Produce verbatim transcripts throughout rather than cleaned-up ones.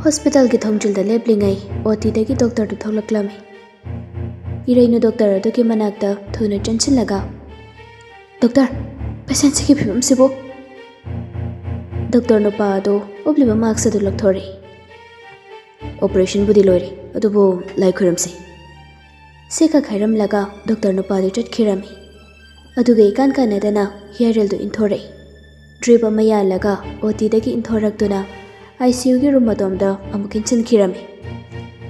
ꯍꯣꯁꯄꯤꯇꯥꯜꯒꯤ ꯊꯣꯡꯖꯤꯜꯗ ꯂꯦꯞꯂꯤꯉꯩ ꯑꯣ ꯇꯤꯗꯒꯤ ꯗꯣꯛꯇꯔꯗꯨ ꯊꯣꯛꯂꯛꯂꯝꯃꯤ꯫ ꯏꯔꯩꯅꯨ ꯗꯣꯛꯇꯔ ꯑꯗꯨꯒꯤ ꯃꯅꯥꯛꯇ ꯊꯨꯅ ꯆꯪꯁꯤꯜꯂꯒ, "ꯗꯣꯛꯇꯔ, ꯄꯦꯁꯦꯟꯁꯤꯒꯤ ꯐꯤꯕꯝꯁꯤꯕꯨ?" ꯗꯣꯛꯇꯔ ꯅꯨꯄꯥ ꯑꯗꯨ ꯎꯞꯂꯤꯕ ꯃꯥꯛꯁ ꯑꯗꯨ ꯂꯧꯊꯣꯔꯛꯏ꯫ "ꯑꯣꯄꯔꯦꯁꯟꯕꯨꯗꯤ ꯂꯣꯏꯔꯦ, ꯑꯗꯨꯕꯨ ꯂꯥꯏ ꯈꯨꯔꯨꯝꯁꯤ꯫" ꯁꯤ ꯈꯛ ꯍꯥꯏꯔꯝꯂꯒ ꯗꯣꯛꯇꯔ ꯅꯨꯄꯥꯗꯨ ꯆꯠꯈꯤꯔꯝꯃꯤ꯫ ꯑꯗꯨꯒ ꯏꯀꯥꯟ ꯀꯥꯟꯅꯗꯅ ꯍꯤꯌꯥꯔꯦꯜꯗꯨ ꯏꯟꯊꯣꯔꯛꯏ꯫ ꯗ꯭ꯔꯤꯞ ꯑꯃ ꯌꯥꯜꯂꯒ ꯑꯣ ꯇꯤꯗꯒꯤ ꯏꯟꯊꯣꯔꯛꯇꯨꯅ ꯑꯥꯏ ꯁꯤ ꯌꯨꯒꯤ ꯔꯨꯝ ꯑꯗꯣꯝꯗ ꯑꯃꯨꯛ ꯏꯟꯁꯤꯟꯈꯤꯔꯝꯃꯤ꯫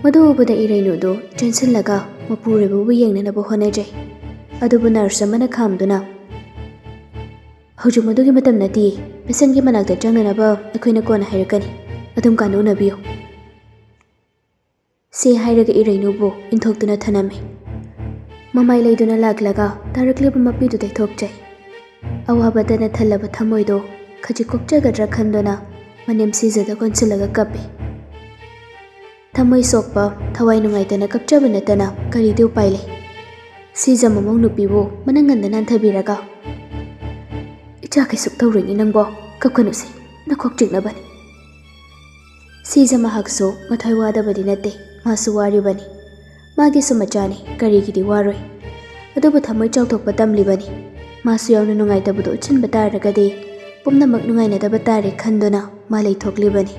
ꯃꯗꯨ ꯎꯕꯗ ꯏꯔꯩꯅꯨꯗꯨ ꯆꯦꯟꯁꯤꯜꯂꯒ ꯃꯄꯨꯔꯣꯏꯕꯕꯨ ꯌꯦꯡꯅꯅꯕ ꯍꯣꯠꯅꯖꯩ꯫ ꯑꯗꯨꯕꯨ ꯅꯔꯁ ꯑꯃꯅ ꯈꯥꯝꯗꯨꯅ, "ꯍꯧꯖꯤꯛ ꯃꯗꯨꯒꯤ ꯃꯇꯝ ꯅꯠꯇꯦ, ꯄꯦꯁꯦꯟꯒꯤ ꯃꯅꯥꯛꯇ ꯆꯪꯅꯅꯕ ꯑꯩꯈꯣꯏꯅ ꯀꯣꯟꯅ ꯍꯥꯏꯔꯛꯀꯅꯤ, ꯑꯗꯨꯝ ꯀꯥꯟꯗ ꯎꯅꯕꯤꯌꯨ꯫" ꯁꯤ ꯍꯥꯏꯔꯒ ꯏꯔꯩꯅꯨꯕꯨ ꯏꯟꯊꯣꯛꯇꯨꯅ ꯊꯅꯝꯃꯤ꯫ ꯃꯃꯥꯏ ꯂꯩꯗꯨꯅ ꯂꯥꯛꯂꯒ ꯇꯥꯔꯛꯂꯤꯕ ꯃꯄꯤꯗꯨ ꯇꯩꯊꯣꯛꯆꯩ꯫ ꯑꯋꯥꯕꯇꯅ ꯊꯜꯂꯕ ꯊꯃꯣꯏꯗꯣ ꯈꯖꯤꯛ ꯀꯣꯛꯆꯒꯗ꯭ꯔꯥ ꯈꯟꯗꯨꯅ ꯃꯅꯦꯝ ꯁꯤꯖꯗ ꯀꯣꯟꯁꯤꯜꯂꯒ ꯀꯞꯄꯤ꯫ ꯊꯃꯣꯏ ꯁꯣꯛꯄ, ꯊꯋꯥꯏ ꯅꯨꯡꯉꯥꯏꯇꯅ ꯀꯞꯆꯕ ꯅꯠꯇꯅ ꯀꯔꯤꯗꯤ ꯎꯄꯥꯏ ꯂꯩ? ꯁꯤꯖ ꯃꯃꯧ ꯅꯨꯄꯤꯕꯨ ꯃꯅꯪꯒꯟꯗ ꯅꯥꯟꯊꯕꯤꯔꯒ, "ꯏꯆꯥ ꯀꯩꯁꯨ ꯇꯧꯔꯣꯏꯅꯤ ꯅꯪꯕꯣ, ꯀꯞꯀꯅꯨꯁꯦ, ꯅꯀꯣꯛ ꯆꯤꯛꯅꯕꯅꯤ꯫" ꯁꯤꯖ ꯃꯍꯥꯛꯁꯨ ꯃꯊ꯭ꯋꯥꯏ ꯋꯥꯗꯕꯗꯤ ꯅꯠꯇꯦ, ꯃꯥꯁꯨ ꯋꯥꯔꯤꯕꯅꯤ꯫ ꯃꯥꯒꯤꯁꯨ ꯃꯆꯥꯅꯤ, ꯀꯔꯤꯒꯤꯗꯤ ꯋꯥꯔꯣꯏ? ꯑꯗꯨꯕꯨ ꯊꯃꯣꯏ ꯆꯥꯎꯊꯣꯛꯄ ꯇꯝꯂꯤꯕꯅꯤ꯫ ꯃꯥꯁꯨ ꯌꯥꯎꯅ ꯅꯨꯡꯉꯥꯏꯇꯕꯗꯨ ꯎꯠꯁꯤꯟꯕ ꯇꯥꯔꯒꯗꯤ ꯄꯨꯝꯅꯃꯛ ꯅꯨꯡꯉꯥꯏꯅꯗꯕ ꯇꯥꯔꯦ ꯈꯟꯗꯨꯅ ꯃꯥ ꯂꯩꯊꯣꯛꯂꯤꯕꯅꯤ꯫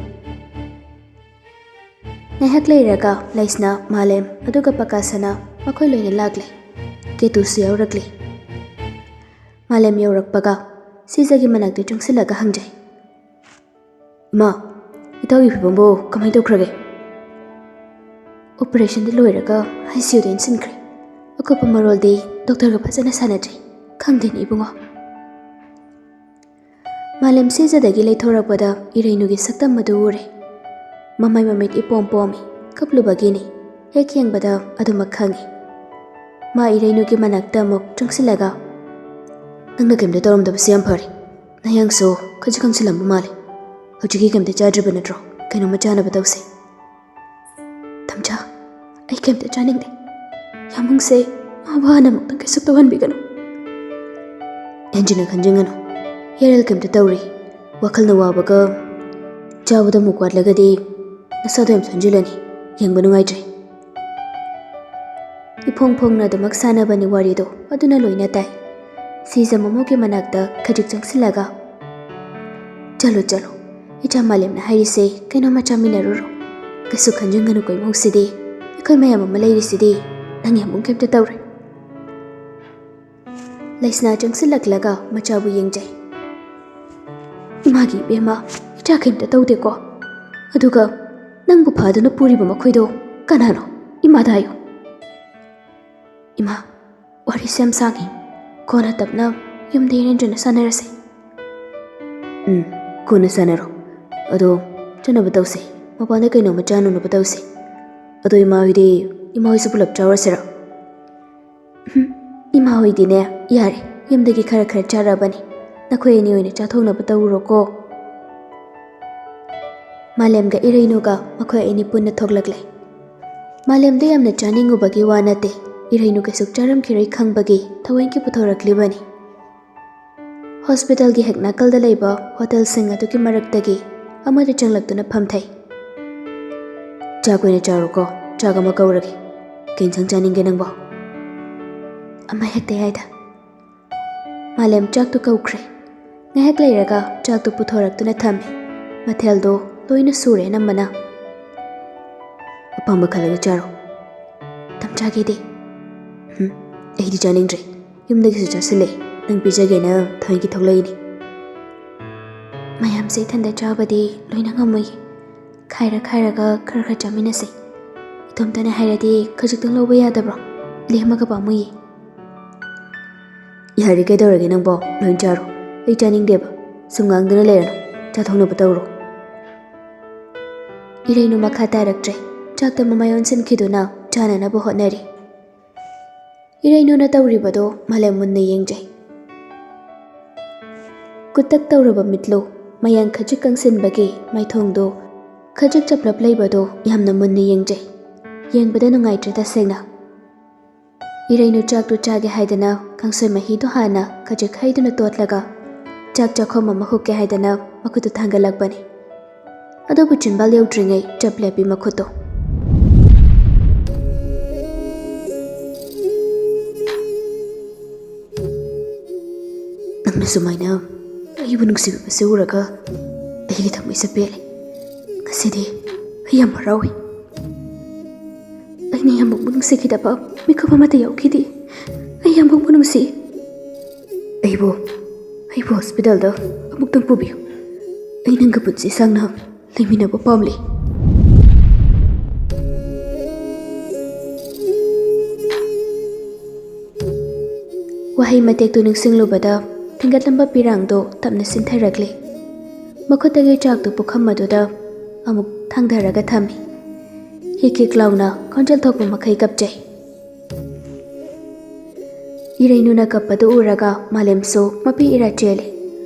ꯉꯥꯏꯍꯥꯛ ꯂꯩꯔꯒ ꯂꯩꯁꯅꯥ, ꯃꯥꯂꯦꯝ, ꯑꯗꯨꯒ ꯄꯀꯥꯁꯅꯥ ꯃꯈꯣꯏ ꯂꯣꯏꯅ ꯂꯥꯛꯂꯦ꯫ ꯀꯦꯇꯨꯁꯨ ꯌꯥꯎꯔꯛꯂꯦ꯫ ꯃꯥꯂꯦꯝ ꯌꯧꯔꯛꯄꯒ ꯁꯤꯖꯒꯤ ꯃꯅꯥꯛꯇ ꯆꯪꯁꯤꯜꯂꯒ ꯍꯪꯖꯩ, "ꯏꯃꯥ, ꯏꯇꯥꯎꯒꯤ ꯐꯤꯕꯝꯕꯨ ꯀꯃꯥꯏꯅ ꯇꯧꯈ꯭ꯔꯒꯦ?" "ꯑꯣꯄꯔꯦꯁꯟꯗꯤ ꯂꯣꯏꯔꯒ ꯑꯥꯏ ꯁꯤ ꯌꯨꯗ ꯏꯟꯁꯤꯟꯈ꯭ꯔꯦ꯫ ꯑꯀꯨꯞꯄ ꯃꯔꯣꯜꯗꯤ ꯗꯣꯛꯇꯔꯒ ꯐꯖꯅ ꯁꯥꯟꯅꯗ꯭ꯔꯤ꯫ ꯈꯪꯗꯦꯅꯦ ꯏꯕꯨꯡꯉꯣ꯫" ꯃꯥꯂꯦꯝ ꯁꯤꯖꯗꯒꯤ ꯂꯩꯊꯣꯔꯛꯄꯗ ꯏꯔꯩꯅꯨꯒꯤ ꯁꯛꯇꯝ ꯑꯗꯨ ꯎꯔꯦ꯫ ꯃꯃꯥꯏ ꯃꯃꯤꯠ ꯏꯄꯣꯝ ꯄꯣꯝꯃꯤ, ꯀꯞꯂꯨꯕꯒꯤꯅꯤ꯫ ꯍꯦꯛ ꯌꯦꯡꯕꯗ ꯑꯗꯨꯃꯛ ꯈꯪꯉꯤ꯫ ꯃꯥ ꯏꯔꯩꯅꯨꯒꯤ ꯃꯅꯥꯛꯇ ꯑꯃꯨꯛ ꯆꯪꯁꯤꯜꯂꯒ, "ꯅꯪꯅ ꯀꯩꯝꯇ ꯇꯧꯔꯝꯗꯕꯁꯦ ꯌꯥꯝ ꯐꯔꯦ꯫ ꯅꯌꯥꯡꯁꯨ ꯈꯖꯤꯛ ꯀꯪꯁꯤꯜꯂꯝꯕ ꯃꯥꯜꯂꯦ꯫ ꯍꯧꯖꯤꯛꯀꯤ ꯀꯩꯝꯇ ꯆꯥꯗ꯭ꯔꯤꯕ ꯅꯠꯇ꯭ꯔꯣ? ꯀꯩꯅꯣꯝꯃ ꯆꯥꯅꯕ ꯇꯧꯁꯦ꯫" "ꯊꯝꯆꯥ, ꯑꯩ ꯀꯩꯝꯇ ꯆꯥꯅꯤꯡꯗꯦ꯫ ꯌꯥꯝꯕꯨꯡꯁꯦ ꯃꯥꯕꯨ ꯍꯥꯟꯅ ꯑꯃꯨꯛꯇꯪ ꯀꯩꯁꯨ ꯇꯧꯍꯟꯕꯤꯒꯅꯨ꯫" "ꯍꯦꯟꯖꯤꯟꯅ ꯈꯟꯖꯤꯟꯒꯅꯨ꯫ ꯍꯤꯌꯥꯔꯦꯜ ꯀꯩꯝꯇ ꯇꯧꯔꯤ꯫ ꯋꯥꯈꯜꯅ ꯋꯥꯕꯒ ꯆꯥꯕꯗ ꯑꯃꯨꯛ ꯋꯥꯠꯂꯒꯗꯤ ꯅꯁꯥꯗꯣ ꯌꯥꯝ ꯁꯣꯟꯖꯤꯜꯂꯅꯤ, ꯌꯦꯡꯕ ꯅꯨꯡꯉꯥꯏꯇ꯭ꯔꯦ꯫ ꯏꯐꯣꯡ ꯐꯣꯡꯅ ꯑꯗꯨꯃꯛ ꯁꯥꯟꯅꯕꯅꯤ ꯋꯥꯔꯤꯗꯣ, ꯑꯗꯨꯅ ꯂꯣꯏꯅ ꯇꯥꯏ꯫ ꯁꯤꯖ ꯃꯃꯣꯒꯤ ꯃꯅꯥꯛꯇ ꯈꯖꯤꯛ ꯆꯪꯁꯤꯜꯂꯒ, "ꯆꯠꯂꯣ, ꯆꯠꯂꯣ, ꯏꯆꯥ ꯃꯥꯂꯦꯝꯅ ꯍꯥꯏꯔꯤꯁꯦ ꯀꯩꯅꯣꯝꯃ ꯆꯥꯃꯤꯟꯅꯔꯨꯔꯣ꯫ ꯀꯩꯁꯨ ꯈꯟꯖꯤꯟꯒꯅꯨꯀꯣ, ꯏꯃꯧꯁꯤꯗꯤ ꯑꯩꯈꯣꯏ ꯃꯌꯥꯝ ꯑꯃ ꯂꯩꯔꯤꯁꯤꯗꯤ, ꯅꯪ ꯌꯥꯝꯕꯨꯡ ꯀꯩꯝꯇ ꯇꯧꯔꯣꯏ"꯫ ꯂꯩꯁꯅꯥ ꯆꯪꯁꯤꯜꯂꯛꯂꯒ ꯃꯆꯥꯕꯨ ꯌꯦꯡꯖꯩ꯫ "ꯏꯃꯥꯒꯤ ꯏꯕꯦꯝꯃ, ꯏꯆꯥ ꯀꯩꯝꯇ ꯇꯧꯗꯦꯀꯣ? ꯑꯗꯨꯒ ꯅꯪꯕꯨ ꯐꯥꯗꯨꯅ ꯄꯨꯔꯤꯕ ꯃꯈꯣꯏꯗꯣ ꯀꯅꯥꯅꯣ? ꯏꯃꯥꯗ ꯍꯥꯏꯌꯨ"꯫ "ꯏꯃꯥ, ꯋꯥꯔꯤꯁꯦ ꯌꯥꯝ ꯁꯥꯡꯉꯤ, ꯀꯣꯟꯅ ꯇꯞꯅ ꯌꯨꯝꯗ ꯏꯔꯦꯟꯖꯅ ꯁꯥꯟꯅꯔꯁꯦ"꯫ "ꯎꯝ, ꯀꯣꯟꯅ ꯁꯥꯟꯅꯔꯣ꯫ ꯑꯗꯣ ꯆꯠꯅꯕ ꯇꯧꯁꯦ, ꯃꯄꯥꯟꯗ ꯀꯩꯅꯣꯝꯃ ꯆꯥꯅꯅꯕ ꯇꯧꯁꯦ꯫ ꯑꯗꯣ ꯏꯃꯥ ꯍꯣꯏꯗꯤ, ꯏꯃꯥ ꯍꯣꯏꯁꯨ ꯄꯨꯂꯞ ꯆꯥꯎꯔꯁꯤꯔꯣ?" "ꯎꯝ, ꯏꯃꯥ ꯍꯣꯏꯗꯤꯅꯦ, ꯌꯥꯔꯦ, ꯌꯨꯝꯗꯒꯤ ꯈꯔ ꯈꯔ ꯆꯥꯔꯛꯑꯕꯅꯤ꯫ ꯅꯈꯣꯏ ꯑꯅꯤ ꯑꯣꯏꯅ ꯆꯥꯊꯣꯛꯅꯕ ꯇꯧꯔꯨꯔꯣꯀꯣ"꯫ ꯃꯥꯂꯦꯝꯒ ꯏꯔꯩꯅꯨꯒ ꯃꯈꯣꯏ ꯑꯅꯤ ꯄꯨꯟꯅ ꯊꯣꯛꯂꯛꯂꯦ꯫ ꯃꯥꯂꯦꯝꯗ ꯌꯥꯝꯅ ꯆꯥꯅꯤꯡꯉꯨꯕꯒꯤ ꯋꯥ ꯅꯠꯇꯦ, ꯏꯔꯩꯅꯨ ꯀꯩꯁꯨ ꯆꯥꯔꯝꯈꯤꯔꯣꯏ ꯈꯪꯕꯒꯤ ꯊꯑꯣꯏꯒꯤ ꯄꯨꯊꯣꯔꯛꯂꯤꯕꯅꯤ꯫ ꯍꯣꯁꯄꯤꯇꯥꯜꯒꯤ ꯍꯦꯛ ꯅꯥꯀꯜꯗ ꯂꯩꯕ ꯍꯣꯇꯦꯜꯁꯤꯡ ꯑꯗꯨꯒꯤ ꯃꯔꯛꯇꯒꯤ ꯑꯃꯗ ꯆꯪꯂꯛꯇꯨꯅ ꯐꯝꯊꯩ꯫ "ꯆꯥꯛ ꯑꯣꯏꯅ ꯆꯥꯔꯣꯀꯣ, ꯆꯥꯛ ꯑꯃ ꯀꯧꯔꯒꯦ꯫ ꯀꯩ ꯏꯟꯁꯥꯡ ꯆꯥꯅꯤꯡꯒꯦ ꯅꯪꯕꯣ?" "ꯑꯃ ꯍꯦꯛꯇ ꯌꯥꯏꯗ"꯫ ꯃꯥꯂꯦꯝ ꯆꯥꯛꯇꯨ ꯀꯧꯈ꯭ꯔꯦ꯫ ꯉꯥꯏꯍꯥꯛ ꯂꯩꯔꯒ ꯆꯥꯛꯇꯨ ꯄꯨꯊꯣꯔꯛꯇꯨꯅ ꯊꯝꯃꯦ꯫ ꯃꯊꯦꯜꯗꯣ ꯂꯣꯏꯅ ꯁꯨꯔꯦ ꯑꯅꯝꯕꯅ꯫ "ꯑꯄꯥꯝꯕ ꯈꯜꯂꯒ ꯆꯥꯔꯣ꯫ ꯇꯝꯆꯥꯒꯤꯗꯤ?" "ꯎꯝ, ꯑꯩꯗꯤ ꯆꯥꯅꯤꯡꯗ꯭ꯔꯦ꯫ ꯌꯨꯝꯗꯒꯤꯁꯨ ꯆꯥꯁꯤꯜꯂꯦ꯫ ꯅꯪ ꯄꯤꯖꯒꯦꯅ ꯊꯑꯣꯏꯒꯤ ꯊꯣꯛꯂꯛꯏꯅꯤ"꯫ "ꯃꯌꯥꯝꯁꯦ ꯏꯊꯟꯗ ꯆꯥꯕꯗꯤ ꯂꯣꯏꯅ ꯉꯝꯃꯣꯏꯌꯦ꯫ ꯈꯥꯏꯔ ꯈꯥꯏꯔꯒ ꯈꯔ ꯈꯔ ꯆꯥꯃꯤꯟꯅꯁꯦ꯫ ꯏꯇꯣꯝꯇꯅꯦ ꯍꯥꯏꯔꯗꯤ ꯈꯖꯤꯛꯇꯪ ꯂꯧꯕ ꯌꯥꯗꯕ꯭ꯔꯣ? ꯂꯦꯝꯃꯒ ꯄꯥꯝꯃꯨꯏꯌꯦ"꯫ "ꯌꯥꯔꯦ, ꯀꯩꯗꯧꯔꯒꯦ ꯅꯪꯕꯣ? ꯂꯣꯏ ꯆꯥꯔꯣ꯫ ꯑꯩ ꯆꯥꯅꯤꯡꯗꯦꯕ꯫ ꯁꯨꯝ ꯉꯥꯡꯗꯅ ꯂꯩꯔꯅꯨ꯫ ꯆꯥꯊꯣꯛꯅꯕ ꯇꯧꯔꯣ"꯫ ꯏꯔꯩꯅꯨ ꯃꯈꯥ ꯇꯥꯔꯛꯇ꯭ꯔꯦ꯫ ꯆꯥꯛꯇ ꯃꯃꯥꯏ ꯑꯣꯟꯁꯤꯟꯈꯤꯗꯨꯅ ꯆꯥꯅꯅꯕ ꯍꯣꯠꯅꯔꯤ꯫ ꯏꯔꯩꯅꯨꯅ ꯇꯧꯔꯤꯕꯗꯣ ꯃꯥꯂꯦꯝ ꯃꯨꯟꯅ ꯌꯦꯡꯖꯩ꯫ ꯀꯨꯇꯛ ꯇꯧꯔꯕ ꯃꯤꯠꯂꯨ, ꯃꯌꯥꯡ ꯈꯖꯤꯛ ꯀꯪꯁꯤꯟꯕꯒꯤ ꯃꯥꯏꯊꯣꯡꯗꯣ ꯈꯖꯤꯛ ꯆꯞꯂꯞ ꯂꯩꯕꯗꯣ ꯌꯥꯝꯅ ꯃꯨꯟꯅ ꯌꯦꯡꯖꯩ꯫ ꯌꯦꯡꯕꯗ ꯅꯨꯡꯉꯥꯏꯇ꯭ꯔꯦ ꯇꯁꯦꯡꯅ꯫ ꯏꯔꯩꯅꯨ ꯆꯥꯛꯇꯨ ꯆꯥꯒꯦ ꯍꯥꯏꯗꯅ ꯀꯥꯡꯁꯣꯏ ꯃꯍꯤꯗꯨ ꯍꯥꯟꯅ ꯈꯖꯤꯛ ꯍꯩꯗꯨꯅ ꯇꯣꯠꯂꯒ ꯆꯥꯛ ꯆꯥꯛꯈꯣꯝ ꯑꯃ ꯍꯨꯛꯀꯦ ꯍꯥꯏꯗꯅ ꯃꯈꯨꯠꯇꯨ ꯊꯥꯡꯒꯠꯂꯛꯄꯅꯤ꯫ ꯑꯗꯨꯕꯨ ꯆꯤꯟꯕꯥꯜ ꯌꯧꯗ꯭ꯔꯤꯉꯩ ꯆꯞ ꯂꯦꯞꯄꯤ ꯃꯈꯨꯠꯇꯣ꯫ "ꯅꯪꯅ ꯁꯨꯃꯥꯏꯅ ꯑꯩꯕꯨ ꯅꯨꯡꯁꯤꯕꯤꯕꯁꯦ ꯎꯔꯒ ꯑꯩꯒꯤ ꯊꯃꯣꯏꯁꯦ ꯄꯦꯜꯂꯦ꯫ ꯉꯁꯤꯗꯤ ꯑꯩ ꯌꯥꯝ ꯍꯔꯥꯎꯏ꯫ ꯑꯩꯅ ꯌꯥꯝꯕꯨꯡꯕꯨ ꯅꯨꯡꯁꯤꯈꯤꯗꯕ ꯃꯤꯀꯨꯞ ꯑꯃꯠꯇ ꯌꯥꯎꯈꯤꯗꯦ꯫ ꯑꯩ ꯌꯥꯝꯕꯨꯡꯕꯨ ꯅꯨꯡꯁꯤ꯫ ꯑꯩꯕꯨ, ꯑꯩꯕꯨ ꯍꯣꯁꯄꯤꯇꯥꯜꯗ ꯑꯃꯨꯛꯇꯪ ꯄꯨꯕꯤꯌꯨ꯫ ꯑꯩ ꯅꯪꯒ ꯄꯨꯟꯁꯤ ꯁꯥꯡꯅ ꯂꯩꯃꯤꯟꯅꯕ ꯄꯥꯝꯂꯤ꯫" ꯋꯥꯍꯩ ꯃꯇꯦꯛꯇꯨ ꯅꯤꯡꯁꯤꯡꯂꯨꯕꯗ ꯊꯤꯟꯒꯠꯂꯝꯕ ꯄꯤꯔꯥꯡꯗꯣ ꯇꯞꯅ ꯁꯤꯟꯊꯔꯛꯂꯦ꯫ ꯃꯈꯨꯠꯇꯒꯤ ꯆꯥꯛꯇꯨ ꯄꯨꯈꯝ ꯑꯗꯨꯗ ꯑꯃꯨꯛ ꯊꯥꯡꯊꯔꯒ ꯊꯝꯃꯤ꯫ ꯍꯤꯛ ꯍꯤꯛ ꯂꯥꯎꯅ ꯈꯣꯟꯖꯦꯜ ꯊꯣꯛꯄ ꯃꯈꯩ ꯀꯞꯆꯩ꯫ ꯏꯔꯩꯅꯨꯅ ꯀꯞꯄꯗꯨ ꯎꯔꯒ ꯃꯥꯂꯦꯝꯁꯨ ꯃꯄꯤ ꯏꯔꯥ ꯆꯦꯜꯂꯤ꯫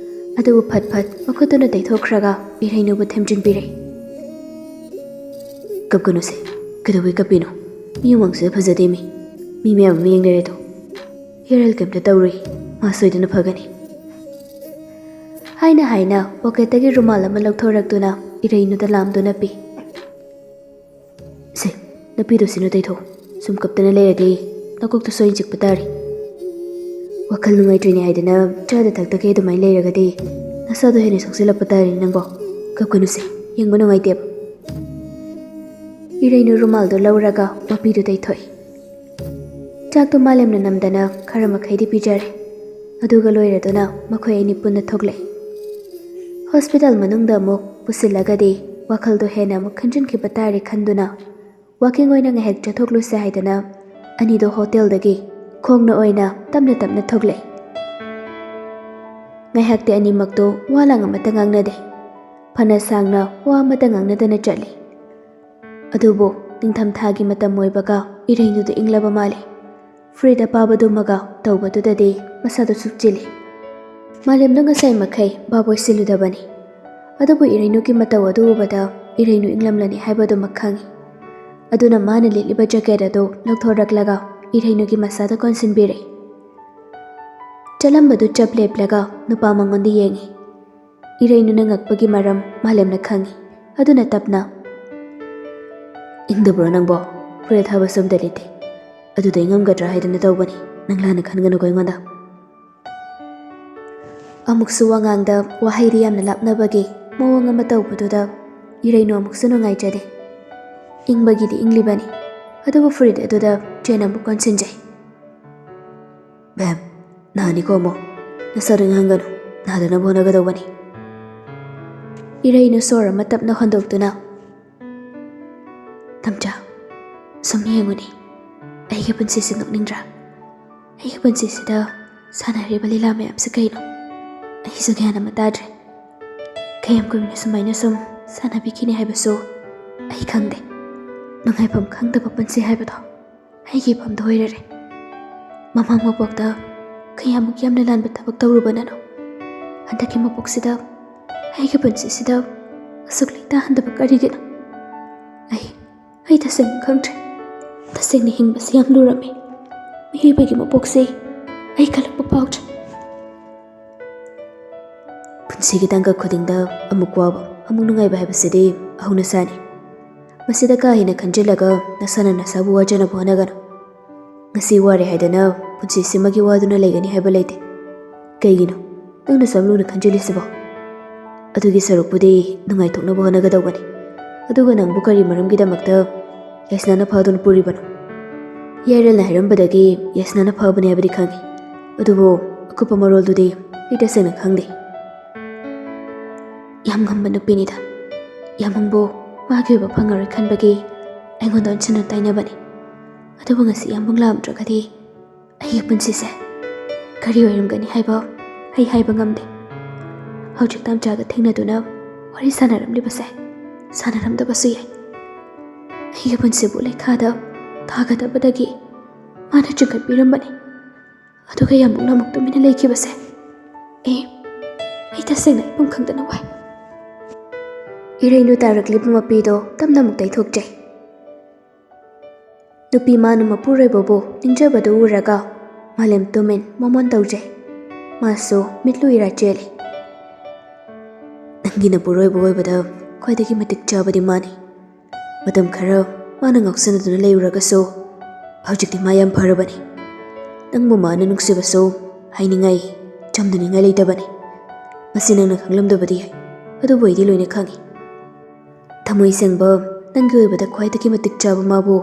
ꯑꯗꯨꯕꯨ ꯐꯠ ꯐꯠ ꯃꯈꯨꯠꯇꯨꯅ ꯇꯩꯊꯣꯛꯈ꯭ꯔꯒ ꯏꯔꯩꯅꯨꯕꯨ ꯊꯦꯝꯖꯤꯟꯕꯤꯔꯦ꯫ "ꯀꯞꯀꯅꯨꯁꯦ, ꯀꯩꯗꯧꯕꯩ ꯀꯞꯄꯤꯅꯣ? ꯃꯤ ꯎꯃꯪꯁꯤꯗ ꯐꯖꯗꯦ ꯃꯤ꯫ ꯃꯤ ꯃꯌꯥꯝ ꯑꯃ ꯌꯦꯡꯅꯔꯦꯗꯣ꯫ ꯍꯤꯌꯔ ꯑꯣꯏꯜ ꯀꯩꯝꯇ ꯇꯧꯔꯨꯏ, ꯃꯥ ꯁꯣꯏꯗꯅ ꯐꯒꯅꯤ꯫" ꯍꯥꯏꯅ ꯍꯥꯏꯅ ꯄꯣꯀꯦꯠꯇꯒꯤ ꯔꯨꯃꯥꯜ ꯑꯃ ꯂꯧꯊꯣꯔꯛꯇꯨꯅ ꯏꯔꯩꯅꯨꯗ ꯂꯥꯝꯗꯨꯅ ꯄꯤ꯫ "ꯁꯦ, ꯅꯄꯤꯗꯣ ꯁꯤꯅ ꯇꯩꯊꯣꯛ꯫ ꯁꯨꯝ ꯀꯞꯇꯅ ꯂꯩꯔꯗꯤ ꯅꯀꯣꯛꯇ ꯁꯣꯏꯅ ꯆꯤꯛꯄ ꯇꯥꯔꯦ꯫ ꯋꯥꯈꯜ ꯅꯨꯡꯉꯥꯏꯇ꯭ꯔꯤꯅꯦ ꯍꯥꯏꯗꯅ ꯆꯥꯗ ꯊꯛꯇꯈꯩ ꯑꯗꯨꯃꯥꯏꯅ ꯂꯩꯔꯒꯗꯤ ꯅꯁꯥꯗꯣ ꯍꯦꯟꯅ ꯁꯣꯛꯆꯤꯜꯂꯛꯄ ꯇꯥꯔꯦ ꯅꯪꯕꯣ꯫ ꯀꯞꯀꯅꯨꯁꯦ, ꯌꯦꯡꯕ ꯅꯨꯡꯉꯥꯏꯇꯦꯕ꯫" ꯏꯔꯩꯅꯨ ꯔꯨꯃꯥꯜꯗꯣ ꯂꯧꯔꯒ ꯃꯄꯤꯗꯨ ꯇꯩꯊꯣꯛꯏ꯫ ꯆꯥꯛꯇꯣ ꯃꯥꯂꯦꯝꯅ ꯅꯝꯗꯅ ꯈꯔ ꯃꯈꯩꯗꯤ ꯄꯤꯖꯔꯦ꯫ ꯑꯗꯨꯒ ꯂꯣꯏꯔꯗꯨꯅ ꯃꯈꯣꯏ ꯑꯅꯤ ꯄꯨꯟꯅ ꯊꯣꯛꯂꯛꯏ꯫ ꯍꯣꯁꯄꯤꯇꯥꯜ ꯃꯅꯨꯡꯗ ꯑꯃꯨꯛ ꯄꯨꯁꯤꯜꯂꯒꯗꯤ ꯋꯥꯈꯜꯗꯣ ꯍꯦꯟꯅ ꯑꯃꯨꯛ ꯈꯟꯖꯤꯟꯈꯤꯕ ꯇꯥꯔꯦ ꯈꯟꯗꯨꯅ ꯋꯥꯀꯤꯡ ꯑꯣꯏꯅ ꯉꯥꯏꯍꯥꯛ ꯆꯠꯊꯣꯛꯂꯨꯁꯦ ꯍꯥꯏꯗꯅ ꯑꯅꯤꯗꯣ ꯍꯣꯇꯦꯜꯗꯒꯤ ꯈꯣꯡꯅ ꯑꯣꯏꯅ ꯇꯞꯅ ꯇꯞꯅ ꯊꯣꯛꯂꯛꯏ꯫ ꯉꯥꯏꯍꯥꯛꯇꯤ ꯑꯅꯤꯃꯛꯇꯣ ꯋꯥ ꯂꯥꯡ ꯑꯃꯠꯇ ꯉꯥꯡꯅꯗꯦ꯫ ꯐꯅ ꯁꯥꯡꯅ ꯋꯥ ꯑꯃꯠꯇ ꯉꯥꯡꯅꯗꯅ ꯆꯠꯂꯤ꯫ ꯑꯗꯨꯕꯨ ꯅꯤꯡꯊꯝꯊꯥꯒꯤ ꯃꯇꯝ ꯑꯣꯏꯕꯒ ꯏꯔꯩꯅꯨꯗꯨ ꯏꯪꯂꯕ ꯃꯥꯜꯂꯤ꯫ ꯐꯨꯔꯤꯠ ꯑꯄꯥꯕꯗꯨꯃꯒ ꯇꯧꯕꯗꯨꯗꯗꯤ ꯃꯁꯥꯗꯨ ꯁꯨꯛꯆꯤꯜꯂꯤ꯫ ꯃꯥꯂꯦꯝꯗꯣ ꯉꯁꯥꯏ ꯃꯈꯩ ꯚꯥꯞ ꯑꯣꯏꯁꯤꯜꯂꯨꯗꯕꯅꯤ꯫ ꯑꯗꯨꯕꯨ ꯏꯔꯩꯅꯨꯒꯤ ꯃꯇꯧ ꯑꯗꯨ ꯎꯕꯗ ꯏꯔꯩꯅꯨ ꯏꯪꯂꯝꯂꯅꯤ ꯍꯥꯏꯕꯗꯨꯃꯛ ꯈꯪꯏ꯫ ꯑꯗꯨꯅ ꯃꯥꯅ ꯂꯤꯠꯂꯤꯕ ꯖꯦꯀꯦꯠ ꯑꯗꯨ ꯂꯧꯊꯣꯔꯛꯂꯒ ꯏꯔꯩꯅꯨꯒꯤ ꯃꯁꯥꯗ ꯀꯣꯟꯁꯤꯟꯕꯤꯔꯦ꯫ ꯆꯠꯂꯝꯕꯗꯨ ꯆꯞ ꯂꯦꯞꯂꯒ ꯅꯨꯄꯥ ꯃꯉꯣꯟꯗ ꯌꯦꯡꯏ꯫ ꯏꯔꯩꯅꯨꯅ ꯉꯛꯄꯒꯤ ꯃꯔꯝ ꯃꯥꯂꯦꯝꯅ ꯈꯪꯏ꯫ ꯑꯗꯨꯅ ꯇꯞꯅ, "ꯏꯪꯗꯕ꯭ꯔꯣ ꯅꯪꯕꯣ? ꯐꯨꯔꯤꯠ ꯑꯊꯥꯕꯁꯨ ꯑꯝꯇ ꯂꯤꯠꯇꯦ꯫ ꯑꯗꯨꯗ ꯑꯩ ꯉꯝꯒꯗ꯭ꯔꯥ ꯍꯥꯏꯗꯅ ꯇꯧꯕꯅꯤ꯫ ꯅꯪ ꯂꯥꯟꯅ ꯈꯟꯒꯅꯨꯀꯣ ꯑꯩꯉꯣꯟꯗ꯫" ꯑꯃꯨꯛꯁꯨ ꯋꯥꯉꯥꯡꯗ ꯋꯥꯍꯩꯗꯤ ꯌꯥꯝꯅ ꯂꯥꯞꯅꯕꯒꯤ ꯃꯑꯣꯡ ꯑꯃ ꯇꯧꯕꯗꯨꯗ ꯏꯔꯩꯅꯨ ꯑꯃꯨꯛꯁꯨ ꯅꯨꯡꯉꯥꯏꯖꯗꯦ꯫ ꯏꯪꯕꯒꯤꯗꯤ ꯏꯪꯂꯤꯕꯅꯤ, ꯑꯗꯨꯕꯨ ꯐꯨꯔꯤꯠ ꯑꯗꯨꯗ ꯆꯦꯟ ꯑꯃꯨꯛ ꯀꯣꯟꯁꯤꯟꯖꯩ꯫ "ꯕꯦꯝ, ꯅꯥꯅꯤꯀꯣ ꯑꯃꯨꯛ꯫ ꯅꯁꯥꯗꯣ ꯏꯪꯍꯟꯒꯅꯨ, ꯅꯥꯗꯅꯕ ꯍꯣꯠꯅꯒꯗꯧꯕꯅꯤ꯫" ꯏꯔꯩꯅꯨ ꯁꯣꯔ ꯑꯃ ꯇꯞꯅ ꯍꯣꯟꯗꯣꯛꯇꯨꯅ, "ꯇꯝꯆꯥ, ꯁꯨꯝ ꯌꯦꯡꯉꯨꯅꯦ, ꯑꯩꯒꯤ ꯄꯨꯟꯁꯤꯁꯦ ꯅꯣꯛꯅꯤꯡꯗ꯭ꯔꯥ? ꯑꯩꯒꯤ ꯄꯨꯟꯁꯤꯁꯤꯗ ꯁꯥꯟꯅꯔꯤꯕ ꯂꯤꯂꯥ ꯃꯌꯥꯝꯁꯦ ꯀꯩꯅꯣ? ꯑꯩꯁꯨ ꯒ꯭ꯌꯥꯟ ꯑꯃ ꯇꯥꯗ꯭ꯔꯦ꯫ ꯀꯌꯥꯝ ꯀꯨꯏꯅ ꯁꯨꯃꯥꯏꯅ ꯁꯨꯝ ꯁꯥꯟꯅꯕꯤꯈꯤꯅꯤ ꯍꯥꯏꯕꯁꯨ ꯑꯩ ꯈꯪꯗꯦ꯫ ꯅꯨꯡꯉꯥꯏꯐꯝ ꯈꯪꯗꯕ ꯄꯨꯟꯁꯤ ꯍꯥꯏꯕꯗꯣ ꯑꯩꯒꯤ ꯏꯐꯝꯗ ꯑꯣꯏꯔꯔꯦ꯫ ꯃꯃꯥꯡ ꯃꯄꯣꯛꯇ ꯀꯌꯥꯃꯨꯛ ꯌꯥꯝꯅ ꯂꯥꯟꯕ ꯊꯕꯛ ꯇꯧꯔꯨꯕꯅꯅꯣ? ꯍꯟꯗꯛꯀꯤ ꯃꯄꯣꯛꯁꯤꯗ ꯑꯩꯒꯤ ꯄꯨꯟꯁꯤꯁꯤꯗ ꯑꯁꯨꯛ ꯂꯩꯇꯥꯍꯟꯗꯕ ꯀꯔꯤꯒꯤꯅꯣ? ꯑꯩ, ꯑꯩ ꯇꯁꯦꯡꯅ ꯈꯪꯗ꯭ꯔꯦ꯫ ꯇꯁꯦꯡꯅ ꯍꯤꯡꯕꯁꯤ ꯌꯥꯝ ꯂꯨꯔꯝꯃꯤ꯫ ꯃꯤꯑꯣꯏꯕꯒꯤ ꯃꯄꯣꯛꯁꯤ ꯑꯩ ꯀꯜꯂꯛꯄ ꯐꯥꯎꯗ꯭ꯔꯦ꯫" ꯄꯨꯟꯁꯤꯒꯤ ꯇꯥꯡꯀꯛ ꯈꯨꯗꯤꯡꯗ ꯑꯃꯨꯛ ꯋꯥꯕ, ꯑꯃꯨꯛ ꯅꯨꯡꯉꯥꯏꯕ ꯍꯥꯏꯕꯁꯤꯗꯤ ꯍꯧꯅꯁꯥꯅꯤ꯫ ꯃꯁꯤꯗ ꯀꯥ ꯍꯦꯟꯅ ꯈꯟꯖꯤꯜꯂꯒ ꯅꯁꯥꯅ ꯅꯁꯥꯕꯨ ꯋꯥꯖꯅꯕ ꯍꯣꯠꯅꯒꯅꯨ꯫ ꯉꯁꯤ ꯋꯥꯔꯦ ꯍꯥꯏꯗꯅ ꯄꯨꯟꯁꯤꯁꯤꯃꯒꯤ ꯋꯥꯗꯨꯅ ꯂꯩꯒꯅꯤ ꯍꯥꯏꯕ ꯂꯩꯇꯦ꯫ ꯀꯩꯒꯤꯅꯣ ꯅꯪꯅ ꯁꯨꯝ ꯂꯨꯅ ꯈꯟꯖꯤꯜꯂꯤꯁꯤꯕꯣ? ꯑꯗꯨꯒꯤ ꯁꯔꯨꯛꯄꯨꯗꯤ ꯅꯨꯡꯉꯥꯏꯊꯣꯛꯅꯕ ꯍꯣꯠꯅꯒꯗꯧꯕꯅꯤ꯫ ꯑꯗꯨꯒ ꯅꯪꯕꯨ ꯀꯔꯤ ꯃꯔꯝꯒꯤꯗꯃꯛꯇ ꯌꯥꯏꯁꯅꯥꯅ ꯐꯥꯗꯨꯅ ꯄꯨꯔꯤꯕꯅꯣ? ꯌꯥꯏꯔꯦꯜꯅ ꯍꯥꯏꯔꯝꯕꯗꯒꯤ ꯌꯥꯏꯁꯅꯥꯅ ꯐꯥꯕꯅꯦ ꯍꯥꯏꯕꯗꯤ ꯈꯪꯉꯤ, ꯑꯗꯨꯕꯨ ꯑꯀꯨꯞꯄ ꯃꯔꯣꯜꯗꯨꯗꯤ ꯑꯩ ꯇꯁꯦꯡꯅ ꯈꯪꯗꯦ꯫ ꯌꯥꯝ ꯉꯝꯕ ꯅꯨꯄꯤꯅꯤꯗ꯫ ꯌꯥꯝꯕꯨꯡꯕꯨ ꯃꯥꯒꯤ ꯑꯣꯏꯕ ꯐꯪꯉꯔꯣꯏ ꯈꯟꯕꯒꯤ ꯑꯩꯉꯣꯟꯗ ꯑꯣꯟꯁꯤꯟꯅ ꯇꯩꯅꯕꯅꯤ꯫ ꯑꯗꯨꯕꯨ ꯉꯁꯤ ꯌꯥꯝꯕꯨꯡ ꯂꯥꯛꯑꯝꯗ꯭ꯔꯒꯗꯤ ꯑꯩꯒꯤ ꯄꯨꯟꯁꯤꯁꯦ ꯀꯔꯤ ꯑꯣꯏꯔꯝꯒꯅꯤ ꯍꯥꯏꯕ ꯑꯩ ꯍꯥꯏꯕ ꯉꯝꯗꯦ꯫ ꯍꯧꯖꯤꯛ ꯇꯥꯝꯆꯥꯒ ꯊꯦꯡꯅꯗꯨꯅ ꯋꯥꯔꯤ ꯁꯥꯟꯅꯔꯝꯂꯤꯕꯁꯦ ꯁꯥꯟꯅꯔꯝꯗꯕꯁꯨ ꯌꯥꯏ꯫ ꯑꯩꯒꯤ ꯄꯨꯟꯁꯤꯕꯨ ꯂꯩꯈꯥꯗ ꯊꯥꯒꯗꯕꯗꯒꯤ ꯃꯥꯅ ꯆꯤꯡꯈꯠꯄꯤꯔꯝꯕꯅꯤ꯫ ꯑꯗꯨꯒ ꯌꯥꯝꯕꯨꯡꯅ ꯑꯃꯨꯛ ꯇꯨꯃꯤꯟꯅ ꯂꯩꯈꯤꯕꯁꯦ ꯑꯦ, ꯑꯩ ꯇꯁꯦꯡꯅ ꯏꯄꯨꯝ ꯈꯪꯗꯅ ꯋꯥꯏ꯫ ꯏꯔꯩꯅꯨ ꯇꯥꯔꯛꯂꯤꯕ ꯃꯄꯤꯗꯣ ꯇꯞꯅ ꯑꯃꯨꯛ ꯇꯩꯊꯣꯛꯆꯩ꯫ ꯅꯨꯄꯤ ꯃꯥꯅ ꯃꯄꯨꯔꯣꯏꯕꯕꯨ ꯅꯤꯡꯖꯕꯗꯨ ꯎꯔꯒ ꯃꯥꯂꯦꯝ ꯇꯨꯃꯤꯟ ꯃꯣꯃꯣꯟ ꯇꯧꯖꯩ꯫ ꯃꯥꯁꯨ ꯃꯤꯠꯂꯨ ꯏꯔꯥ ꯆꯦꯜꯂꯤ꯫ "ꯅꯪꯒꯤ ꯅꯄꯨꯔꯣꯏꯕ ꯑꯣꯏꯕꯗ ꯈ꯭ꯋꯥꯏꯗꯒꯤ ꯃꯇꯤꯛ ꯆꯥꯕꯗꯤ ꯃꯥꯅꯤ꯫ ꯃꯇꯝ ꯈꯔ ꯃꯥꯅ ꯉꯥꯎꯁꯟꯅꯗꯨꯅ ꯂꯩꯔꯨꯔꯒꯁꯨ ꯍꯧꯖꯤꯛꯇꯤ ꯃꯥ ꯌꯥꯝ ꯐꯔꯕꯅꯤ꯫ ꯅꯪꯕꯨ ꯃꯥꯅ ꯅꯨꯡꯁꯤꯕꯁꯨ ꯍꯥꯏꯅꯤꯡꯉꯥꯏ, ꯆꯝꯗꯅꯤꯡꯉꯥꯏ ꯂꯩꯇꯕꯅꯤ꯫ ꯃꯁꯤ ꯅꯪꯅ ꯈꯪꯂꯝꯗꯕꯗꯤ ꯌꯥꯏ, ꯑꯗꯨꯕꯨ ꯑꯩꯗꯤ ꯂꯣꯏꯅ ꯈꯪꯏ꯫ ꯊꯃꯣꯏ ꯁꯦꯡꯕ, ꯅꯪꯒꯤ ꯑꯣꯏꯕꯗ ꯈ꯭ꯋꯥꯏꯗꯒꯤ ꯃꯇꯤꯛ ꯆꯥꯕ ꯃꯥꯕꯨ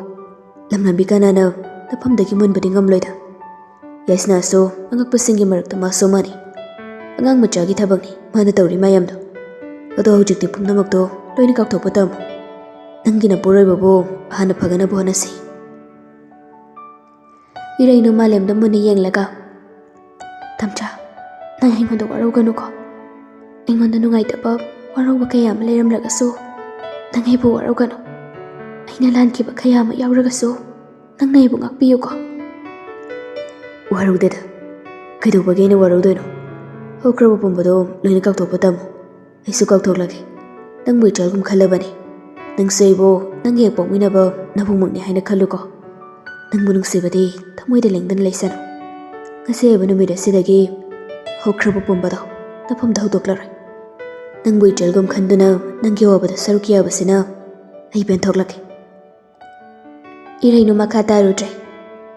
ꯂꯝꯂꯝꯕꯤ ꯀꯅꯥꯅ ꯅꯐꯝꯗꯒꯤ ꯃꯨꯟꯕꯗꯤ ꯉꯝꯂꯣꯏꯗ꯫ ꯌꯥꯏꯁꯅꯥꯁꯨ ꯑꯉꯛꯄꯁꯤꯡꯒꯤ ꯃꯔꯛꯇ ꯃꯥꯁꯨ ꯑꯃꯅꯤ꯫ ꯑꯉꯥꯡ ꯃꯆꯥꯒꯤ ꯊꯕꯛꯅꯤ ꯃꯥꯅ ꯇꯧꯔꯤ ꯃꯌꯥꯝꯗꯣ꯫ ꯑꯗꯣ ꯍꯧꯖꯤꯛꯇꯤ ꯄꯨꯝꯅꯃꯛꯇꯣ ꯂꯣꯏꯅ ꯀꯥꯎꯊꯣꯛꯄ ꯇꯝꯃꯨ꯫ ꯅꯪꯒꯤ ꯅꯄꯨꯔꯣꯏꯕꯕꯨ ꯍꯥꯟꯅ ꯐꯒꯠꯅꯕ ꯍꯣꯠꯅꯁꯤ꯫ ꯏꯔꯩꯅꯨ ꯃꯥꯂꯦꯝꯗ ꯃꯨꯟꯅ ꯌꯦꯡꯂꯒ, "ꯇꯝꯆꯥ, ꯅꯪ ꯑꯩꯉꯣꯟꯗ ꯋꯥꯔꯧꯒꯅꯨꯀꯣ꯫ ꯑꯩꯉꯣꯟꯗ ꯅꯨꯡꯉꯥꯏꯇꯕ, ꯋꯥꯔꯧꯕ ꯀꯌꯥ ꯑꯃ ꯂꯩꯔꯝꯂꯒꯁꯨ ꯅꯪ ꯑꯩꯕꯨ ꯋꯥꯔꯧꯒꯅꯨ꯫ ꯑꯩꯅ ꯂꯥꯟꯈꯤꯕ ꯀꯌꯥ ꯑꯃ ꯌꯥꯎꯔꯒꯁꯨ ꯅꯪꯅ ꯑꯩꯕꯨ ꯉꯥꯛꯄꯤꯌꯨꯀꯣ꯫" "ꯋꯥꯔꯧꯗꯦꯗ꯫ ꯀꯩꯗꯧꯕꯒꯤ ꯑꯩꯅ ꯋꯥꯔꯧꯗꯣꯏꯅꯣ? ꯍꯧꯈ꯭ꯔꯕ ꯄꯨꯝꯕꯗꯣ ꯂꯣꯏꯅ ꯀꯥꯎꯊꯣꯛꯄ ꯇꯝꯃꯨ꯫ ꯑꯩꯁꯨ ꯀꯥꯎꯊꯣꯛꯂꯒꯦ꯫ ꯅꯪꯕꯨ ꯏꯆꯜꯒꯨꯝ ꯈꯜꯂꯕꯅꯤ꯫ ꯅꯪꯁꯨ ꯑꯩꯕꯨ ꯅꯪꯒꯤ ꯍꯦꯛ ꯄꯣꯛꯃꯤꯟꯅꯕ ꯅꯕꯨꯡꯃꯛꯅꯤ ꯍꯥꯏꯅ ꯈꯜꯂꯨꯀꯣ꯫ ꯅꯪꯕꯨ ꯅꯨꯡꯁꯤꯕꯗꯤ ꯊꯃꯣꯏꯗ ꯂꯦꯡꯗꯅ ꯂꯩꯁꯅꯨ꯫ ꯉꯁꯤ ꯍꯥꯏꯕ ꯅꯨꯃꯤꯠ ꯑꯁꯤꯗꯒꯤ ꯍꯧꯈ꯭ꯔꯕ ꯄꯨꯝꯕꯗꯣ ꯅꯐꯝꯗ ꯍꯧꯗꯣꯛꯂꯔꯣꯏ꯫ ꯅꯪꯕꯨ ꯏꯆꯜꯒꯨꯝ ꯈꯟꯗꯨꯅ ꯅꯪꯒꯤ ꯑꯋꯥꯕꯗ ꯁꯔꯨꯛ ꯌꯥꯕꯁꯤꯅ ꯑꯩ ꯄꯦꯟꯊꯣꯛꯂꯒꯦ꯫" ꯏꯔꯩꯅꯨ ꯃꯈꯥ ꯇꯥꯔꯨꯗ꯭ꯔꯦ꯫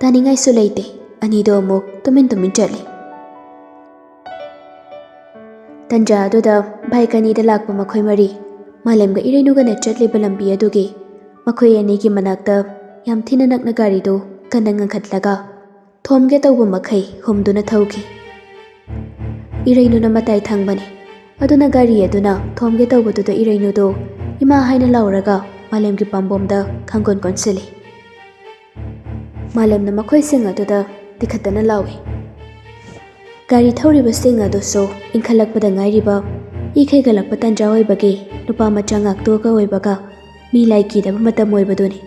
ꯇꯥꯅꯤꯡꯉꯥꯏꯁꯨ ꯂꯩꯇꯦ꯫ ꯑꯅꯤꯗꯣ ꯑꯃꯨꯛ ꯇꯨꯃꯤꯟ ꯇꯨꯃꯤꯟ ꯆꯠꯂꯤ꯫ ꯇꯟꯖꯥ ꯑꯗꯨꯗ ꯕꯥꯏꯛ ꯑꯅꯤꯗ ꯂꯥꯛꯄ ꯃꯈꯣꯏ ꯃꯔꯤ ꯃꯥꯂꯦꯝꯒ ꯏꯔꯩꯅꯨꯒꯅ ꯆꯠꯂꯤꯕ ꯂꯝꯕꯤ ꯑꯗꯨꯒꯤ ꯃꯈꯣꯏ ꯑꯅꯤꯒꯤ ꯃꯅꯥꯛꯇ ꯌꯥꯝ ꯊꯤꯅ ꯅꯛꯅ ꯒꯥꯔꯤꯗꯨ ꯀꯟꯅ ꯉꯪꯈꯠꯂꯒ ꯊꯣꯝꯒꯦ ꯇꯧꯕ ꯃꯈꯩ ꯍꯨꯝꯗꯨꯅ ꯊꯧꯈꯤ꯫ ꯏꯔꯩꯅꯨꯅ ꯃꯇꯥꯏ ꯊꯪꯕꯅꯤ꯫ ꯑꯗꯨꯅ ꯒꯥꯔꯤ ꯑꯗꯨꯅ ꯊꯣꯝꯒꯦ ꯇꯧꯕꯗꯨꯗ ꯏꯔꯩꯅꯨꯗꯨ "ꯏꯃꯥ" ꯍꯥꯏꯅ ꯂꯥꯎꯔꯒ ꯃꯥꯂꯦꯝꯒꯤ ꯄꯥꯝꯕꯣꯝꯗ ꯈꯪꯒꯣꯟ ꯀꯣꯟꯁꯤꯜꯂꯤ꯫ ꯃꯥꯂꯦꯝꯅ ꯃꯈꯣꯏꯁꯤꯡ ꯑꯗꯨꯗ ꯇꯤꯈꯠꯇꯅ ꯂꯥꯎꯏ꯫ ꯒꯥꯔꯤ ꯊꯧꯔꯤꯕꯁꯤꯡ ꯑꯗꯨꯁꯨ ꯏꯟꯈꯠꯂꯛꯄꯗ ꯉꯥꯏꯔꯤꯕ, ꯏ ꯈꯩꯒꯠꯂꯛꯄ ꯇꯟꯖꯥ ꯑꯣꯏꯕꯒꯤ ꯅꯨꯄꯥ ꯃꯆꯥ ꯉꯥꯛꯇꯣꯛꯑꯒ ꯑꯣꯏꯕꯒ ꯃꯤ ꯂꯥꯏ ꯀꯤꯗꯕ ꯃꯇꯝ ꯑꯣꯏꯕꯗꯨꯅꯤ꯫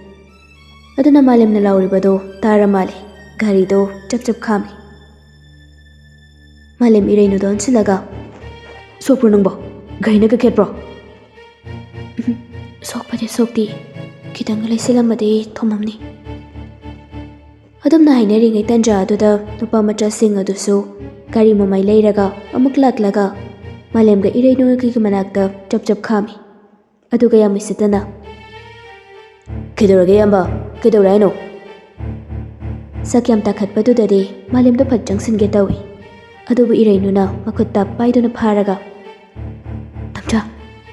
ꯑꯗꯨꯅ ꯃꯥꯂꯦꯝꯅ ꯂꯥꯎꯔꯤꯕꯗꯨ ꯇꯥꯔ ꯃꯥꯜꯂꯦ꯫ ꯒꯥꯔꯤꯗꯨ ꯆꯞ ꯆꯞ ꯈꯥꯝꯃꯤ꯫ ꯃꯥꯂꯦꯝ ꯏꯔꯩꯅꯨꯗ ꯑꯣꯟꯁꯤꯜꯂꯒ, "ꯁꯣꯛꯄ꯭ꯔꯣ ꯅꯪꯕꯣ? ꯒꯥꯔꯤꯅ ꯀꯛꯈꯦꯠꯄ꯭ꯔꯣ?" "ꯎꯝ, ꯁꯣꯛꯄꯗꯤ ꯁꯣꯛꯇꯦ꯫ ꯈꯤꯇꯪꯒ ꯂꯩꯁꯤꯜꯂꯝꯃꯗꯤ ꯊꯣꯝꯃꯝꯅꯤ꯫" ꯑꯗꯨꯝꯅ ꯍꯥꯏꯅꯔꯤꯉꯩ ꯇꯟꯖꯥ ꯑꯗꯨꯗ ꯅꯨꯄꯥ ꯃꯆꯥꯁꯤꯡ ꯑꯗꯨꯁꯨ ꯒꯥꯔꯤ ꯃꯃꯥꯏ ꯂꯩꯔꯒ ꯑꯃꯨꯛ ꯂꯥꯛꯂꯒ ꯃꯥꯂꯦꯝꯒ ꯏꯔꯩꯅꯨꯒꯤ ꯃꯅꯥꯛꯇ ꯆꯞ ꯆꯞ ꯈꯥꯝꯃꯤ꯫ ꯑꯗꯨꯒ ꯌꯥꯝ ꯎꯁꯤꯠꯇꯅ, "ꯀꯩꯗꯧꯔꯒꯦ ꯏꯌꯥꯝꯕ? ꯀꯩꯗꯧꯔꯦ ꯍꯥꯏꯅꯣ?" ꯁꯛ ꯌꯥꯝ ꯇꯥꯈꯠꯄꯗꯨꯗꯗꯤ ꯃꯥꯂꯦꯝꯗꯣ ꯐꯠ ꯆꯪꯁꯤꯟꯒꯦ ꯇꯧꯏ꯫ ꯑꯗꯨꯕꯨ ꯏꯔꯩꯅꯨꯅ ꯃꯈꯨꯠꯇ ꯄꯥꯏꯗꯨꯅ ꯐꯥꯔꯒ, "ꯇꯝꯆꯥ,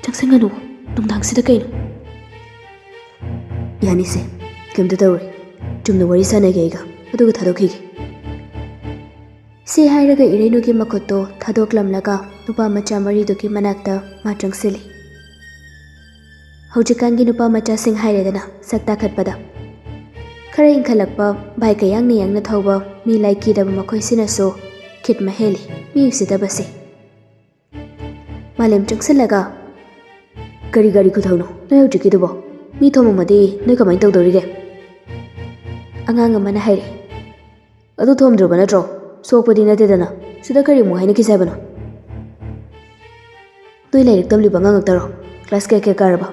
ꯆꯪꯁꯤꯟꯒꯅꯨ, ꯅꯨꯡꯗꯥꯡꯁꯤꯗ ꯀꯩꯅꯣ?" "ꯌꯥꯅꯤꯁꯦ, ꯀꯩꯝꯇ ꯇꯧꯔꯣꯏ꯫ ꯆꯨꯝꯅ ꯋꯥꯔꯤ ꯁꯥꯟꯅꯒꯦ ꯑꯩꯒ, ꯑꯗꯨꯒ ꯊꯥꯗꯣꯛꯈꯤꯒꯦ꯫" ꯁꯤ ꯍꯥꯏꯔꯒ ꯏꯔꯩꯅꯨꯒꯤ ꯃꯈꯨꯠꯇꯣ ꯊꯥꯗꯣꯛꯂꯝꯂꯒ ꯅꯨꯄꯥ ꯃꯆꯥ ꯃꯔꯤꯗꯨꯒꯤ ꯃꯅꯥꯛꯇ ꯃꯥ ꯆꯪꯁꯤꯜꯂꯤ꯫ ꯍꯧꯖꯤꯛꯀꯥꯟꯒꯤ ꯅꯨꯄꯥ ꯃꯆꯥꯁꯤꯡ ꯍꯥꯏꯔꯦꯗꯅ, ꯁꯛ ꯇꯥꯈꯠꯄꯗ꯫ ꯈꯔ ꯏꯟꯈꯠꯂꯛꯄ, ꯕꯥꯏꯛꯀ ꯌꯥꯡꯅ ꯌꯥꯡꯅ ꯊꯧꯕ ꯃꯤ ꯂꯥꯏꯀꯤꯗꯕ ꯃꯈꯣꯏꯁꯤꯅꯁꯨ ꯈꯤꯠ ꯃꯍꯦꯜꯂꯤ, ꯃꯤ ꯎꯁꯤꯠꯇꯕꯁꯦ꯫ ꯃꯥꯂꯦꯝ ꯆꯪꯁꯤꯜꯂꯒ, "ꯀꯔꯤ ꯒꯥꯔꯤ ꯈꯨꯊꯧꯅꯣ ꯅꯣꯏ ꯍꯧꯖꯤꯛꯀꯤꯗꯨꯕꯣ? ꯃꯤ ꯊꯣꯝꯃꯝꯃꯗꯤ ꯅꯣꯏ ꯀꯃꯥꯏꯅ ꯇꯧꯗꯧꯔꯤꯒꯦ?" ꯑꯉꯥꯡ ꯑꯃꯅ ꯍꯥꯏꯔꯛꯏ꯫ "ꯑꯗꯨ ꯊꯣꯝꯗ꯭ꯔꯕ ꯅꯠꯇ꯭ꯔꯣ? ꯁꯣꯛꯄꯗꯤ ꯅꯠꯇꯦꯗꯅ꯫ ꯁꯤꯗ ꯀꯔꯤꯃꯨꯛ ꯍꯥꯏꯅꯈꯤꯁꯦ ꯍꯥꯏꯕꯅꯣ? ꯅꯣꯏ ꯂꯥꯏꯔꯤꯛ ꯇꯝꯂꯤꯕ ꯑꯉꯥꯡ ꯉꯥꯛꯇꯔꯣ? ꯀ꯭ꯂꯥꯁ ꯀꯌꯥ ꯀꯌꯥ ꯀꯥꯔꯕ?"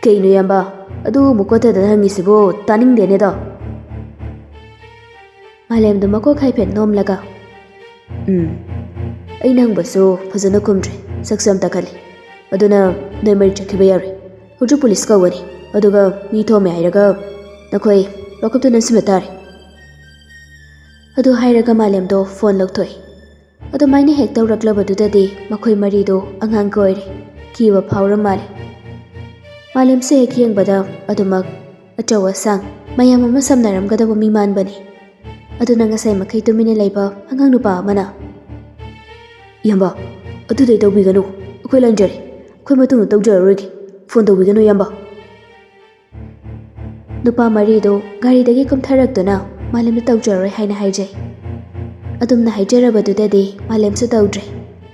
"ꯀꯩꯅꯣ ꯏꯌꯥꯝꯕ, ꯑꯗꯨ ꯑꯃꯨꯛ ꯀꯣꯠꯊꯗꯅ ꯍꯪꯉꯤꯁꯤꯕꯨ? ꯇꯥꯅꯤꯡꯗꯦꯅꯦꯗꯣ꯫" ꯃꯥꯂꯦꯝꯗꯣ ꯃꯀꯣꯛ ꯍꯥꯏꯐꯦꯠ ꯅꯣꯝꯂꯒ, "ꯎꯝ, ꯑꯩꯅ ꯍꯪꯕꯁꯨ ꯐꯖꯅ ꯈꯨꯝꯗ꯭ꯔꯦ, ꯁꯛꯁꯨ ꯌꯥꯝ ꯇꯥꯈꯠꯂꯤ꯫ ꯑꯗꯨꯅ ꯅꯣꯏ ꯃꯔꯤ ꯆꯠꯈꯤꯕ ꯌꯥꯔꯣꯏ꯫ ꯍꯧꯖꯤꯛ ꯄꯨꯂꯤꯁ ꯀꯧꯒꯅꯤ, ꯑꯗꯨꯒ ꯃꯤ ꯊꯣꯝꯃꯦ ꯍꯥꯏꯔꯒ ꯅꯈꯣꯏ ꯂꯣꯀꯞꯇ ꯅꯝꯁꯤꯟꯕ ꯇꯥꯔꯦ꯫" ꯑꯗꯨ ꯍꯥꯏꯔꯒ ꯃꯥꯂꯦꯝꯗꯣ ꯐꯣꯟ ꯂꯧꯊꯣꯛꯏ꯫ ꯑꯗꯨꯃꯥꯏꯅ ꯍꯦꯛ ꯇꯧꯔꯛꯂꯕꯗꯨꯗꯗꯤ ꯃꯈꯣꯏ ꯃꯔꯤꯗꯣ ꯑꯉꯥꯡꯒ ꯑꯣꯏꯔꯦ, ꯀꯤꯕ ꯐꯥꯎꯔ ꯃꯥꯜꯂꯦ꯫ ꯃꯥꯂꯦꯝꯁꯦ ꯍꯦꯛ ꯌꯦꯡꯕꯗ ꯑꯗꯨꯃꯛ ꯑꯆꯧ ꯑꯁꯥꯡ ꯃꯌꯥꯝ ꯑꯃ ꯁꯝꯅꯔꯝꯒꯗꯕ ꯃꯤ ꯃꯥꯟꯕꯅꯤ꯫ ꯑꯗꯨꯅ ꯉꯁꯥꯏ ꯃꯈꯩ ꯇꯨꯃꯤꯟꯅ ꯂꯩꯕ ꯑꯉꯥꯡ ꯅꯨꯄꯥ ꯑꯃꯅ, "ꯏꯌꯥꯝꯕ, ꯑꯗꯨꯗꯩ ꯇꯧꯕꯤꯒꯅꯨ, ꯑꯩꯈꯣꯏ ꯂꯥꯟꯖꯔꯦ, ꯑꯩꯈꯣꯏ ꯃꯇꯨꯡꯗ ꯇꯧꯖꯔꯔꯣꯏꯒꯦ, ꯐꯣꯟ ꯇꯧꯕꯤꯒꯅꯨ ꯏꯌꯥꯝꯕ꯫" ꯅꯨꯄꯥ ꯃꯔꯤꯗꯨ ꯒꯥꯔꯤꯗꯒꯤ ꯀꯨꯝꯊꯔꯛꯇꯨꯅ ꯃꯥꯂꯦꯝꯗ ꯇꯧꯖꯔꯣꯏ ꯍꯥꯏꯅ ꯍꯥꯏꯖꯩ꯫ ꯑꯗꯨꯝꯅ ꯍꯥꯏꯖꯔꯕꯗꯨꯗꯗꯤ ꯃꯥꯂꯦꯝꯁꯨ ꯇꯧꯗ꯭ꯔꯦ꯫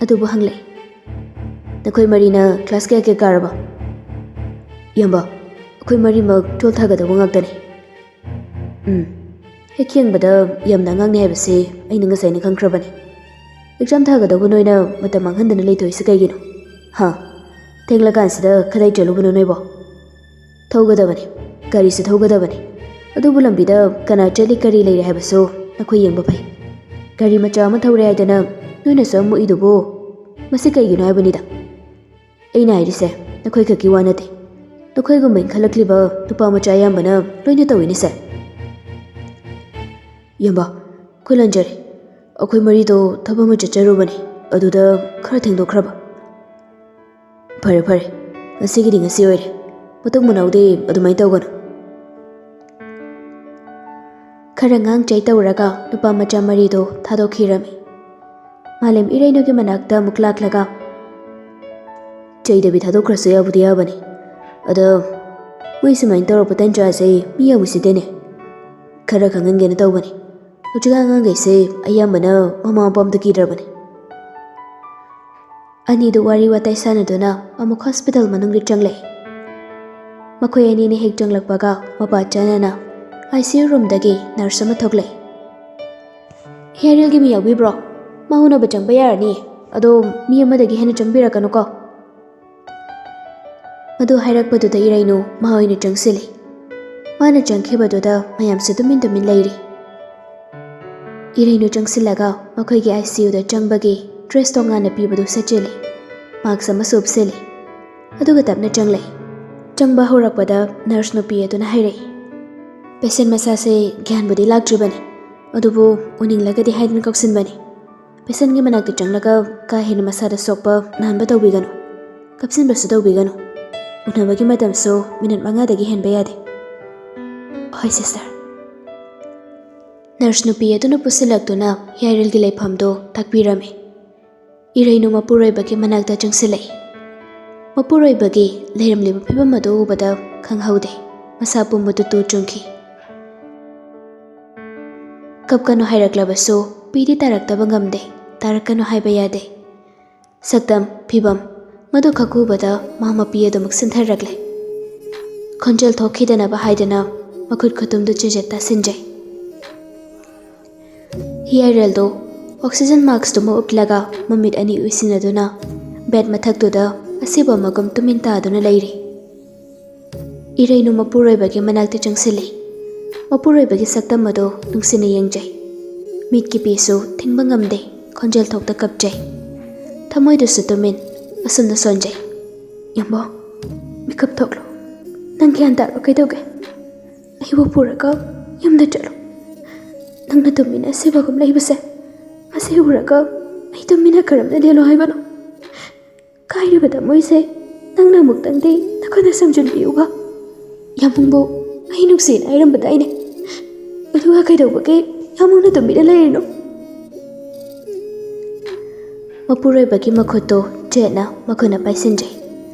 ꯑꯗꯨꯕꯨ ꯍꯪꯂꯛꯏ, "ꯅꯈꯣꯏ ꯃꯔꯤꯅ ꯀ꯭ꯂꯥꯁ ꯀꯌꯥ ꯀꯌꯥ ꯀꯥꯔꯕ?" "ꯏꯌꯥꯝꯕ, ꯑꯩꯈꯣꯏ ꯃꯔꯤꯃꯛ ꯇꯨꯋꯦꯜꯐ ꯊꯥꯒꯗꯧꯕ ꯉꯥꯛꯇꯅꯤ꯫" "ꯎꯝ, ꯍꯦꯛ ꯌꯦꯡꯕꯗ ꯌꯥꯝꯅ ꯑꯉꯥꯡꯅꯤ ꯍꯥꯏꯕꯁꯤ ꯑꯩꯅ ꯉꯁꯥꯏꯅ ꯈꯪꯈ꯭ꯔꯕꯅꯤ꯫ ꯑꯦꯛꯖꯥꯝ ꯊꯥꯒꯗꯧꯕ ꯅꯣꯏꯅ ꯃꯇꯝ ꯃꯥꯡꯍꯟꯗꯅ ꯂꯩꯊꯣꯛꯏꯁꯤ ꯀꯩꯒꯤꯅꯣ? ꯍꯥ? ꯊꯦꯡꯂꯀꯥꯟꯁꯤꯗ ꯀꯗꯥꯏ ꯆꯠꯂꯨꯕꯅꯣ ꯅꯣꯏꯕꯣ?" "ꯊꯧꯒꯗꯕꯅꯤ, ꯒꯥꯔꯤꯁꯨ ꯊꯧꯒꯗꯕꯅꯤ꯫ ꯑꯗꯨꯕꯨ ꯂꯝꯕꯤꯗ ꯀꯅꯥ ꯆꯠꯂꯤ ꯀꯔꯤ ꯂꯩꯔꯤ ꯍꯥꯏꯕꯁꯨ ꯅꯈꯣꯏ ꯌꯦꯡꯕ ꯐꯩ꯫ ꯒꯥꯔꯤ ꯃꯆꯥ ꯑꯃ ꯊꯧꯔꯦ ꯍꯥꯏꯗꯅ ꯅꯣꯏꯅꯁꯨ ꯑꯃ ꯃꯨꯛꯏꯗꯨꯕꯨ ꯃꯁꯤ ꯀꯩꯒꯤꯅꯣ ꯍꯥꯏꯕꯅꯤꯗ꯫" ꯑꯩꯅ ꯍꯥꯏꯔꯤꯁꯦ ꯅꯈꯣꯏ ꯈꯛꯀꯤ ꯋꯥ ꯅꯠꯇꯦ, ꯅꯈꯣꯏꯒꯨꯝꯕ ꯏꯟꯈꯠꯂꯛꯂꯤꯕ ꯅꯨꯄꯥ ꯃꯆꯥ ꯑꯌꯥꯝꯕꯅ ꯂꯣꯏꯅ ꯇꯧꯏꯅꯦ ꯁꯦ꯫ ꯏꯌꯥꯝꯕ, ꯈꯨꯂꯟꯖꯔꯤ, ꯑꯩꯈꯣꯏ ꯃꯔꯤꯗꯣ ꯊꯕꯛ ꯑꯃ ꯆꯠꯆꯔꯨꯕꯅꯤ, ꯑꯗꯨꯗ ꯈꯔ ꯊꯦꯡꯗꯣꯛꯈ꯭ꯔꯕ꯫ ꯐꯔꯦ ꯐꯔꯦ, ꯉꯁꯤꯒꯤꯗꯤ ꯉꯁꯤ ꯑꯣꯏꯔꯦ, ꯃꯇꯨꯡ ꯃꯅꯥꯎꯗꯤ ꯑꯗꯨꯃꯥꯏꯅ ꯇꯧꯒꯅꯨ꯫ ꯈꯔ ꯉꯥꯡ ꯆꯩ ꯇꯧꯔꯒ ꯅꯨꯄꯥ ꯃꯆꯥ ꯃꯔꯤꯗꯣ ꯊꯥꯗꯣꯛꯈꯤꯔꯝꯃꯤ꯫ ꯃꯥꯂꯦꯝ ꯏꯔꯩꯅꯨꯒꯤ ꯃꯅꯥꯛꯇ ꯑꯃꯨꯛ ꯂꯥꯛꯂꯒ, ꯆꯩꯗꯕꯤ ꯊꯥꯗꯣꯛꯈ꯭ꯔꯁꯨ ꯌꯥꯕꯨꯗꯤ ꯌꯥꯕꯅꯤ, ꯑꯗꯣ ꯃꯣꯏ ꯁꯨꯃꯥꯏꯅ ꯇꯧꯔꯛꯄ ꯇꯟꯖꯥꯁꯦ ꯃꯤ ꯌꯥꯝ ꯎꯁꯤꯠꯇꯦꯅꯦ꯫ ꯈꯔ ꯈꯪꯍꯟꯒꯦꯅ ꯇꯧꯕꯅꯤ꯫ ꯍꯧꯖꯤꯛꯀꯥꯟ ꯑꯉꯥꯡꯈꯩꯁꯦ ꯑꯌꯥꯝꯕꯅ ꯃꯃꯥ ꯃꯄꯥ ꯑꯝꯇ ꯀꯤꯗ꯭ꯔꯕꯅꯤ꯫ ꯑꯅꯤꯗꯨ ꯋꯥꯔꯤ ꯋꯥꯇꯥꯏ ꯁꯥꯟꯅꯗꯨꯅ ꯑꯃꯨꯛ ꯍꯣꯁꯄꯤꯇꯥꯜ ꯃꯅꯨꯡꯗ ꯆꯪꯂꯛꯏ꯫ ꯃꯈꯣꯏ ꯑꯅꯤꯅ ꯍꯦꯛ ꯆꯪꯂꯛꯄꯒ ꯃꯄꯥ ꯆꯥꯅꯅ ICU ꯔꯨꯝꯗꯒꯤ ꯅꯔꯁ ꯑꯃ ꯊꯣꯛꯂꯛꯏ꯫ "ꯍꯤꯌꯥꯔꯦꯜꯒꯤ ꯃꯤ ꯌꯥꯎꯕꯤꯕ꯭ꯔꯣ? ꯃꯥ ꯎꯅꯕ ꯆꯪꯕ ꯌꯥꯔꯅꯤ, ꯑꯗꯣ ꯃꯤ ꯑꯃꯗꯒꯤ ꯍꯦꯟꯅ ꯆꯪꯕꯤꯔꯛꯀꯅꯨꯀꯣ꯫" ꯃꯗꯨ ꯍꯥꯏꯔꯛꯄꯗꯨꯗ ꯏꯔꯩꯅꯨ ꯃꯥ ꯑꯣꯏꯅ ꯆꯪꯁꯤꯜꯂꯤ꯫ ꯃꯥꯅ ꯆꯪꯈꯤꯕꯗꯨꯗ ꯃꯌꯥꯝꯁꯨ ꯇꯨꯃꯤꯟ ꯇꯨꯃꯤꯟ ꯂꯩꯔꯤ꯫ ꯏꯔꯩꯅꯨ ꯆꯪꯁꯤꯜꯂꯒ ꯃꯈꯣꯏꯒꯤ ICUꯗ ꯆꯪꯕꯒꯤ ꯗ꯭ꯔꯦꯁ ꯇꯣꯉꯥꯟꯅ ꯄꯤꯕꯗꯨ ꯁꯦꯠꯆꯤꯜꯂꯤ꯫ ꯃꯥꯛꯁ ꯑꯃꯁꯨ ꯎꯞꯁꯤꯜꯂꯤ꯫ ꯑꯗꯨꯒ ꯇꯞꯅ ꯆꯪꯂꯛꯏ꯫ ꯆꯪꯕ ꯍꯧꯔꯛꯄꯗ ꯅꯔꯁ ꯅꯨꯄꯤ ꯑꯗꯨꯅ ꯍꯥꯏꯔꯛꯏ, "ꯄꯦꯁꯦꯟ ꯃꯁꯥꯁꯦ ꯒ꯭ꯌꯥꯟꯕꯨꯗꯤ ꯂꯥꯛꯇ꯭ꯔꯤꯕꯅꯤ, ꯑꯗꯨꯕꯨ ꯎꯅꯤꯡꯂꯒꯗꯤ ꯍꯥꯏꯗꯨꯅ ꯀꯧꯁꯤꯟꯕꯅꯤ꯫ ꯄꯦꯁꯦꯟꯒꯤ ꯃꯅꯥꯛꯇ ꯆꯪꯂꯒ ꯀꯥ ꯍꯦꯟꯅ ꯃꯁꯥꯗ ꯁꯣꯛꯄ ꯅꯥꯍꯟꯕ ꯇꯧꯕꯤꯒꯅꯨ, ꯀꯞꯁꯤꯟꯕꯁꯨ ꯇꯧꯕꯤꯒꯅꯨ꯫ ꯎꯅꯕꯒꯤ ꯃꯇꯝꯁꯨ ꯃꯤꯅꯠ ꯃꯉꯥꯗꯒꯤ ꯍꯦꯟꯕ ꯌꯥꯗꯦ꯫" "ꯍꯣꯏ ꯁꯤꯁꯇꯔ꯫" ꯅꯔꯁ ꯅꯨꯄꯤ ꯑꯗꯨꯅ ꯄꯨꯁꯤꯜꯂꯛꯇꯨꯅ ꯍꯤꯌꯥꯔꯦꯜꯒꯤ ꯂꯩꯐꯝꯗꯨ ꯇꯥꯛꯄꯤꯔꯝꯃꯤ꯫ ꯏꯔꯩꯅꯨ ꯃꯄꯨꯔꯣꯏꯕꯒꯤ ꯃꯅꯥꯛꯇ ꯆꯪꯁꯤꯜꯂꯛꯏ꯫ ꯃꯄꯨꯔꯣꯏꯕꯒꯤ ꯂꯩꯔꯝꯂꯤꯕ ꯐꯤꯕꯝ ꯑꯗꯨ ꯎꯕꯗ ꯈꯪꯍꯧꯗꯦ, ꯃꯁꯥ ꯄꯨꯝꯕꯗꯨ ꯇꯨ ꯆꯨꯡꯈꯤ꯫ ꯀꯞꯀꯅꯨ ꯍꯥꯏꯔꯛꯂꯕꯁꯨ ꯄꯤꯗꯤ ꯇꯥꯔꯛꯇꯕ ꯉꯝꯗꯦ, ꯇꯥꯔꯛꯀꯅꯨ ꯍꯥꯏꯕ ꯌꯥꯗꯦ꯫ ꯁꯛꯇꯝ, ꯐꯤꯕꯝ ꯃꯗꯨ ꯈꯛ ꯎꯕꯗ ꯃꯥ ꯃꯄꯤ ꯑꯗꯨꯃꯛ ꯁꯤꯟꯊꯔꯛꯂꯦ꯫ ꯈꯣꯟꯖꯦꯜ ꯊꯣꯛꯈꯤꯗꯅꯕ ꯍꯥꯏꯗꯨꯅ ꯃꯈꯨꯠ ꯈꯨꯇꯨꯝꯗꯨ ꯆꯦꯖꯦꯠ ꯇꯥꯁꯤꯟꯖꯩ꯫ ꯍꯤꯌꯥꯏꯔꯦꯜꯗꯨ ꯑꯣꯛꯁꯤꯖꯟ ꯃꯥꯛꯁꯇꯨꯃ ꯎꯞꯂꯒ ꯃꯃꯤꯠ ꯑꯅꯤ ꯎꯏꯁꯤꯟꯅꯗꯨꯅ ꯕꯦꯗ ꯃꯊꯛꯇꯨꯗ ꯑꯁꯤꯕ ꯑꯃꯒꯨꯝ ꯇꯨꯃꯤꯟ ꯇꯥꯗꯨꯅ ꯂꯩꯔꯤ꯫ ꯏꯔꯩꯅꯨ ꯃꯄꯨꯔꯣꯏꯕꯒꯤ ꯃꯅꯥꯛꯇ ꯆꯪꯁꯤꯜꯂꯤ꯫ ꯃꯄꯨꯔꯣꯏꯕꯒꯤ ꯁꯛꯇꯝ ꯑꯗꯨ ꯅꯨꯡꯁꯤꯅ ꯌꯦꯡꯖꯩ꯫ ꯃꯤꯠꯀꯤ ꯄꯤꯁꯨ ꯊꯤꯡꯕ ꯉꯝꯗꯦ, ꯈꯣꯟꯖꯦꯜ ꯊꯣꯛꯇ ꯀꯞꯆꯩ꯫ ꯊꯃꯣꯏꯗꯨꯁꯨ ꯇꯨꯃꯤꯟ, ꯑꯁꯨꯝꯅ ꯁꯣꯟꯖꯩ꯫ ꯌꯥꯝꯕꯣ, ꯃꯤꯀꯞ ꯊꯣꯛꯂꯣ꯫ ꯅꯪ ꯒ꯭ꯌꯥꯟ ꯇꯥꯔꯣ꯫ ꯀꯩꯗꯧꯒꯦ? ꯑꯩꯕꯨ ꯄꯨꯔꯒ ꯌꯨꯝꯗ ꯆꯠꯂꯣ꯫ ꯅꯪꯅ ꯇꯨꯃꯤꯟꯅ ꯑꯁꯤꯕꯒꯨꯝ ꯂꯩꯕꯁꯦ, ꯃꯁꯤ ꯎꯔꯒ ꯑꯩ ꯇꯨꯃꯤꯟꯅ ꯀꯔꯝꯅ ꯂꯦꯜꯂꯣ ꯍꯥꯏꯕꯅꯣ? ꯀꯥꯏꯔꯤꯕ ꯊꯃꯣꯏꯁꯦ ꯅꯪꯅ ꯑꯃꯨꯛꯇꯪꯗꯤ ꯅꯈꯨꯠꯅ ꯁꯨꯝꯖꯤꯟꯕꯤꯌꯨꯕ꯫ ꯌꯥꯝꯕꯨꯡꯕꯨ ꯑꯩ ꯅꯨꯡꯁꯤꯅ ꯍꯥꯏꯔꯝꯕꯗꯥꯏꯅꯦ꯫ ꯑꯗꯨꯒ ꯀꯩꯗꯧꯕꯒꯤ ꯌꯥꯝꯕꯨꯡꯅ ꯇꯨꯃꯤꯟꯅ ꯂꯩꯔꯤꯅꯣ? ꯃꯄꯨꯔꯣꯏꯕꯒꯤ ꯃꯈꯨꯠꯇꯨ ꯆꯦꯠꯅ ꯃꯈꯨꯠꯅ ꯄꯥꯏꯁꯤꯟꯖꯩ꯫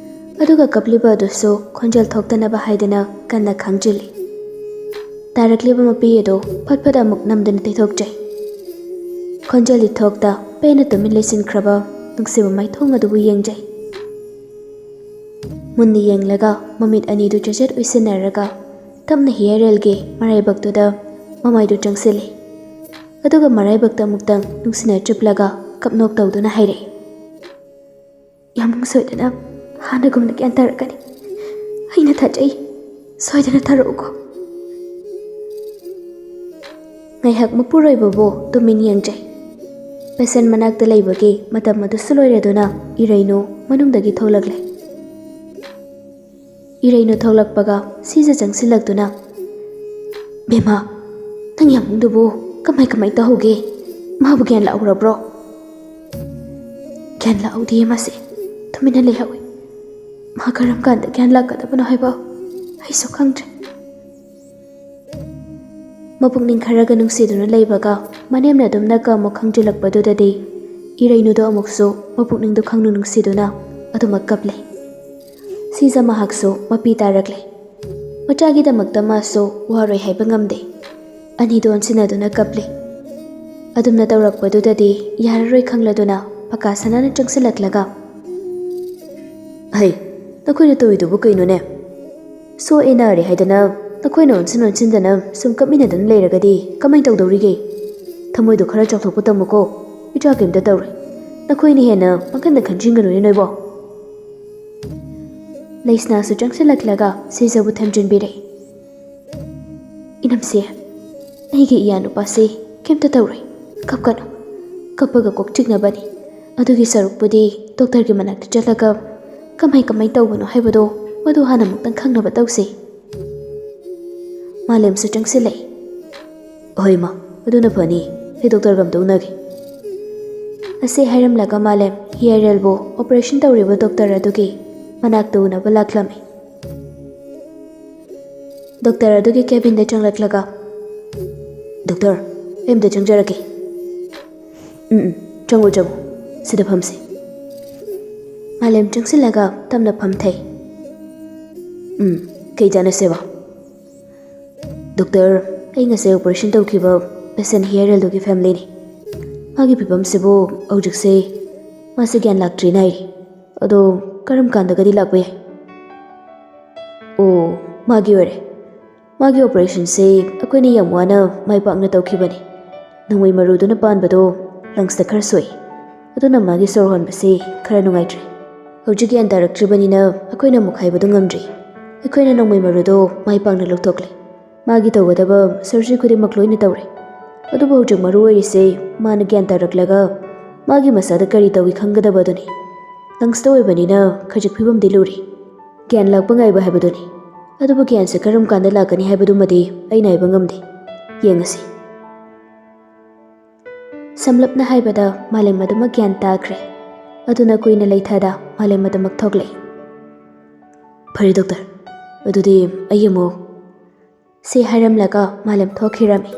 ꯑꯗꯨꯒ ꯀꯞꯂꯤꯕ ꯑꯗꯨꯁꯨ ꯈꯣꯟꯖꯦꯜ ꯊꯣꯛꯇꯅꯕ ꯍꯥꯏꯗꯅ ꯀꯟꯅ ꯈꯥꯡꯖꯤꯜꯂꯤ꯫ ꯇꯥꯔꯛꯂꯤꯕ ꯃꯄꯤ ꯑꯗꯨ ꯐꯠ ꯐꯠ ꯑꯃꯨꯛ ꯅꯝꯗꯨꯅ ꯇꯩꯊꯣꯛꯆꯩ꯫ ꯈꯣꯟꯖꯦꯜ ꯏꯊꯣꯛꯇ ꯄꯦꯟꯅ ꯇꯨꯃꯤꯟ ꯂꯩꯁꯤꯟꯈ꯭ꯔꯕ ꯅꯨꯡꯁꯤꯕ ꯃꯥꯏꯊꯣꯡ ꯑꯗꯨꯕꯨ ꯌꯦꯡꯖꯩ꯫ ꯃꯨꯟꯅ ꯌꯦꯡꯂꯒ ꯃꯃꯤꯠ ꯑꯅꯤꯗꯨ ꯆꯦꯠꯆꯦꯠ ꯎꯏꯁꯤꯟꯅꯔꯒ ꯇꯞꯅ ꯍꯤꯌꯔꯦꯜꯒꯤ ꯃꯔꯥꯏꯕꯛꯇꯨꯗ ꯃꯃꯥꯏꯗꯨ ꯆꯪꯁꯤꯜꯂꯤ꯫ ꯑꯗꯨꯒ ꯃꯔꯥꯏꯕꯛꯇ ꯑꯃꯨꯛꯇꯪ ꯅꯨꯡꯁꯤꯅ ꯆꯨꯞꯂꯒ ꯀꯞꯅꯣꯛ ꯇꯧꯗꯨꯅ ꯍꯥꯏꯔꯛꯏ, "ꯌꯥꯝꯕꯨꯡ ꯁꯣꯏꯗꯅ ꯍꯥꯟꯅꯒꯨꯝꯅ ꯒ꯭ꯌꯥꯟ ꯇꯥꯔꯛꯀꯅꯤ꯫ ꯑꯩꯅ ꯊꯥꯖꯩ꯫ ꯁꯣꯏꯗꯅ ꯊꯥꯔꯛꯎꯀꯣ꯫" ꯉꯥꯏꯍꯥꯛ ꯃꯄꯨꯔꯣꯏꯕꯕꯨ ꯇꯨꯃꯤꯟ ꯌꯦꯡꯖꯩ꯫ ꯄꯦꯁꯦꯟ ꯃꯅꯥꯛꯇ ꯂꯩꯕꯒꯤ ꯃꯇꯝ ꯑꯗꯨꯁꯨ ꯂꯣꯏꯔꯗꯨꯅ ꯏꯔꯩꯅꯨ ꯃꯅꯨꯡꯗꯒꯤ ꯊꯣꯛꯂꯛꯂꯦ꯫ ꯏꯔꯩꯅꯨ ꯊꯣꯛꯂꯛꯄꯒ ꯁꯤꯖ ꯆꯪꯁꯤꯜꯂꯛꯇꯨꯅ, "ꯕꯦꯝꯃ, ꯅꯪ ꯌꯥꯝꯕꯨꯡꯗꯨꯕꯨ ꯀꯃꯥꯏ ꯀꯃꯥꯏ ꯇꯧꯍꯧꯒꯦ? ꯃꯥꯕꯨ ꯒ꯭ꯌꯥꯟ ꯂꯥꯛꯍꯧꯔꯕ꯭ꯔꯣ?" "ꯒ꯭ꯌꯥꯟ ꯂꯥꯛꯍꯧꯗꯤꯌꯦ ꯃꯥꯁꯦ, ꯇꯨꯃꯤꯟꯅ ꯂꯩꯍꯧꯏ꯫ ꯃꯥ ꯀꯔꯝ ꯀꯥꯟꯗ ꯒ꯭ꯌꯥꯟ ꯂꯥꯛꯀꯗꯕꯅꯣ ꯍꯥꯏꯕ ꯑꯩꯁꯨ ꯈꯪꯗ꯭ꯔꯦ꯫" ꯃꯄꯨꯛꯅꯤꯡ ꯈꯔꯒ ꯅꯨꯡꯁꯤꯗꯨꯅ ꯂꯩꯕꯒ ꯃꯅꯦꯝꯅ ꯑꯗꯨꯝꯅꯒ ꯑꯃꯨꯛ ꯈꯪꯖꯤꯜꯂꯛꯄꯗꯨꯗꯗꯤ ꯏꯔꯩꯅꯨꯗꯣ ꯑꯃꯨꯛꯁꯨ ꯃꯄꯨꯛꯅꯤꯡꯗꯣ ꯈꯪꯅꯨ ꯅꯨꯡꯁꯤꯗꯨꯅ ꯑꯗꯨꯃꯛ ꯀꯞꯂꯦ꯫ ꯁꯤꯖ ꯃꯍꯥꯛꯁꯨ ꯃꯄꯤ ꯇꯥꯔꯛꯂꯦ꯫ ꯃꯆꯥꯒꯤꯗꯃꯛꯇ ꯃꯥꯁꯨ ꯋꯥꯔꯣꯏ ꯍꯥꯏꯕ ꯉꯝꯗꯦ꯫ ꯑꯅꯤꯗꯣ ꯑꯣꯟꯁꯤꯟꯅꯗꯨꯅ ꯀꯞꯂꯦ꯫ ꯑꯗꯨꯝꯅ ꯇꯧꯔꯛꯄꯗꯨꯗꯗꯤ ꯌꯥꯔꯔꯣꯏ ꯈꯪꯂꯗꯨꯅ ꯄꯀꯥ ꯁꯅꯥꯅ ꯆꯪꯁꯤꯜꯂꯛꯂꯒ, "ꯍꯩ, ꯅꯈꯣꯏꯅ ꯇꯧꯔꯤꯗꯨꯕꯨ ꯀꯩꯅꯣꯅꯦ? ꯁꯣꯛꯑꯦ ꯅꯥꯔꯦ ꯍꯥꯏꯗꯅ ꯅꯈꯣꯏꯅ ꯑꯣꯟꯁꯤꯟ ꯑꯣꯟꯁꯤꯟꯗꯅ ꯁꯨꯝ ꯀꯞꯃꯤꯟꯅꯗꯨꯅ ꯂꯩꯔꯒꯗꯤ ꯀꯃꯥꯏꯅ ꯇꯧꯗꯧꯔꯤꯒꯦ? ꯊꯃꯣꯏꯗꯣ ꯈꯔ ꯆꯥꯎꯊꯣꯛꯄ ꯇꯝꯃꯨꯀꯣ꯫ ꯏꯆꯥ ꯀꯩꯝꯇ ꯇꯧꯔꯣꯏ꯫ ꯅꯈꯣꯏꯅ ꯍꯦꯟꯅ ꯄꯥꯡꯒꯟꯗ ꯈꯟꯖꯤꯟꯒꯅꯨꯅꯦ ꯅꯣꯏꯕꯣ꯫" ꯂꯩꯁꯅꯥꯁꯨ ꯆꯪꯁꯤꯜꯂꯛꯂꯒ ꯁꯤꯖꯕꯨ ꯊꯦꯝꯖꯤꯟꯕꯤꯔꯦ꯫ "ꯏꯅꯝꯁꯦ, ꯑꯩꯒꯤ ꯏꯌꯥ ꯅꯨꯄꯥꯁꯦ ꯀꯩꯝꯇ ꯇꯧꯔꯣꯏ꯫ ꯀꯞꯀꯅꯨ꯫ ꯀꯞꯄꯒ ꯀꯣꯛ ꯆꯤꯛꯅꯕꯅꯤ꯫ ꯑꯗꯨꯒꯤ ꯁꯔꯨꯛꯄꯨꯗꯤ ꯗꯣꯛꯇꯔꯒꯤ ꯃꯅꯥꯛꯇ ꯆꯠꯂꯒ ꯀꯃꯥꯏ ꯀꯃꯥꯏ ꯇꯧꯕꯅꯣ ꯍꯥꯏꯕꯗꯣ ꯃꯗꯨ ꯍꯥꯟꯅ ꯑꯃꯨꯛꯇꯪ ꯈꯪꯅꯕ ꯇꯧꯁꯤ꯫ ꯃꯥꯂꯦꯝꯁꯨ ꯆꯪꯁꯤꯜꯂꯛꯏ꯫ "ꯍꯣꯏ ꯃꯥ, ꯑꯗꯨꯅ ꯐꯅꯤ꯫ ꯑꯩ ꯗꯣꯛꯇꯔꯒ ꯑꯝꯇ ꯎꯅꯒꯦ꯫" ꯑꯁꯤ ꯍꯥꯏꯔꯝꯂꯒ ꯃꯥꯂꯦꯝ ꯍꯤꯌꯥꯏꯔꯦꯜꯕꯨ ꯑꯣꯄꯔꯦꯁꯟ ꯇꯧꯔꯤꯕ ꯗꯣꯛꯇꯔ ꯑꯗꯨꯒꯤ ꯃꯅꯥꯛꯇ ꯎꯅꯕ ꯂꯥꯛꯂꯝꯃꯤ꯫ ꯗꯣꯛꯇꯔ ꯑꯗꯨꯒꯤ ꯀꯦꯕꯤꯟꯗ ꯆꯪꯂꯛꯂꯒ, "ꯗꯣꯛꯇꯔ, ꯑꯩ ꯑꯝꯇ ꯆꯪꯖꯔꯛꯀꯦ꯫" "ꯎꯝ, ꯎꯝ, ꯆꯪꯉꯣ, ꯆꯪꯉꯣ꯫ ꯁꯤꯗ ꯐꯝꯁꯤ꯫" ꯃꯥꯂꯦꯝ ꯆꯪꯁꯤꯜꯂꯒ ꯇꯞꯅ ꯐꯝꯊꯩ꯫ "ꯎꯝ, ꯀꯩ ꯇꯥꯟꯅꯁꯦꯕ?" "ꯗꯣꯛꯇꯔ, ꯑꯩ ꯉꯁꯥꯏ ꯑꯣꯄꯔꯦꯁꯟ ꯇꯧꯈꯤꯕ ꯄꯦꯁꯦꯟ ꯍꯤꯌꯥꯏꯔꯦꯜꯗꯨꯒꯤ ꯐꯦꯃꯤꯂꯤꯅꯤ꯫ ꯃꯥꯒꯤ ꯐꯤꯕꯝꯁꯤꯕꯨ ꯍꯧꯖꯤꯛꯁꯦ ꯃꯥꯁꯦ ꯒ꯭ꯌꯥꯟ ꯂꯥꯛꯇ꯭ꯔꯤꯅ ꯍꯥꯏꯔꯤ꯫ ꯑꯗꯣ ꯀꯔꯝ ꯀꯥꯟꯗꯒꯗꯤ ꯂꯥꯛꯄ ꯌꯥꯏ?" "ꯑꯣ, ꯃꯥꯒꯤ ꯑꯣꯏꯔꯦ꯫ ꯃꯥꯒꯤ ꯑꯣꯄꯔꯦꯁꯟꯁꯦ ꯑꯩꯈꯣꯏꯅ ꯌꯥꯝ ꯋꯥꯅ ꯃꯥꯏ ꯄꯥꯛꯅ ꯇꯧꯈꯤꯕꯅꯤ꯫ ꯅꯣꯡꯃꯩ ꯃꯔꯨꯗꯨꯅ ꯄꯥꯟꯕꯗꯣ ꯂꯪꯁꯇ ꯈꯔ ꯁꯣꯛꯏ꯫ ꯑꯗꯨꯅ ꯃꯥꯒꯤ ꯁꯣꯔ ꯍꯣꯟꯕꯁꯤ ꯈꯔ ꯅꯨꯡꯉꯥꯏꯇ꯭ꯔꯦ꯫ ꯍꯧꯖꯤꯛ ꯒ꯭ꯌꯥꯟ ꯇꯥꯔꯛꯇ꯭ꯔꯤꯕꯅꯤꯅ ꯑꯩꯈꯣꯏꯅ ꯑꯃꯨꯛ ꯍꯥꯏꯕꯗꯨ ꯉꯝꯗ꯭ꯔꯤ꯫ ꯑꯩꯈꯣꯏꯅ ꯅꯣꯡꯃꯩ ꯃꯔꯨꯗꯣ ꯃꯥꯏ ꯄꯥꯛꯅ ꯂꯧꯊꯣꯛꯂꯦ꯫ ꯃꯥꯒꯤ ꯇꯧꯒꯗꯕ ꯁꯔꯖꯔꯤ ꯈꯨꯗꯤꯡꯃꯛ ꯂꯣꯏꯅ ꯇꯧꯔꯦ꯫ ꯑꯗꯨꯕꯨ ꯍꯧꯖꯤꯛ ꯃꯔꯨ ꯑꯣꯏꯔꯤꯁꯦ ꯃꯥꯅ ꯒ꯭ꯌꯥꯟ ꯇꯥꯔꯛꯂꯒ ꯃꯥꯒꯤ ꯃꯁꯥꯗ ꯀꯔꯤ ꯇꯧꯏ ꯈꯪꯒꯗꯕ ꯑꯗꯨꯅꯤ꯫ ꯂꯪꯁꯇ ꯑꯣꯏꯕꯅꯤꯅ ꯈꯖꯤꯛ ꯐꯤꯕꯝꯗꯤ ꯂꯨꯔꯤ꯫ ꯒ꯭ꯌꯥꯟ ꯂꯥꯛꯄ ꯉꯥꯏꯕ ꯍꯥꯏꯕꯗꯨꯅꯤ꯫ ꯑꯗꯨꯕꯨ ꯒ꯭ꯌꯥꯟꯁꯦ ꯀꯔꯝ ꯀꯥꯟꯗ ꯂꯥꯛꯀꯅꯤ ꯍꯥꯏꯕꯗꯨꯃꯗꯤ ꯑꯩꯅ ꯍꯥꯏꯕ ꯉꯝꯗꯦ꯫ ꯌꯦꯡꯉꯁꯤ꯫" ꯁꯝꯂꯞꯅ ꯍꯥꯏꯕꯗ ꯃꯥꯂꯦꯝ ꯑꯗꯨꯃꯛ ꯒ꯭ꯌꯥꯟ ꯇꯥꯈ꯭ꯔꯦ꯫ ꯑꯗꯨꯅ ꯀꯨꯏꯅ ꯂꯩꯊꯗ ꯃꯥꯂꯦꯝ ꯑꯗꯨꯃꯛ ꯊꯣꯛꯂꯛꯏ꯫ "ꯐꯔꯦ ꯗꯣꯛꯇꯔ, ꯑꯗꯨꯗꯤ ꯑꯩ ꯑꯃꯨꯛ..." ꯁꯤ ꯍꯥꯏꯔꯝꯂꯒ ꯃꯥꯂꯦꯝ ꯊꯣꯛꯈꯤꯔꯝꯃꯤ꯫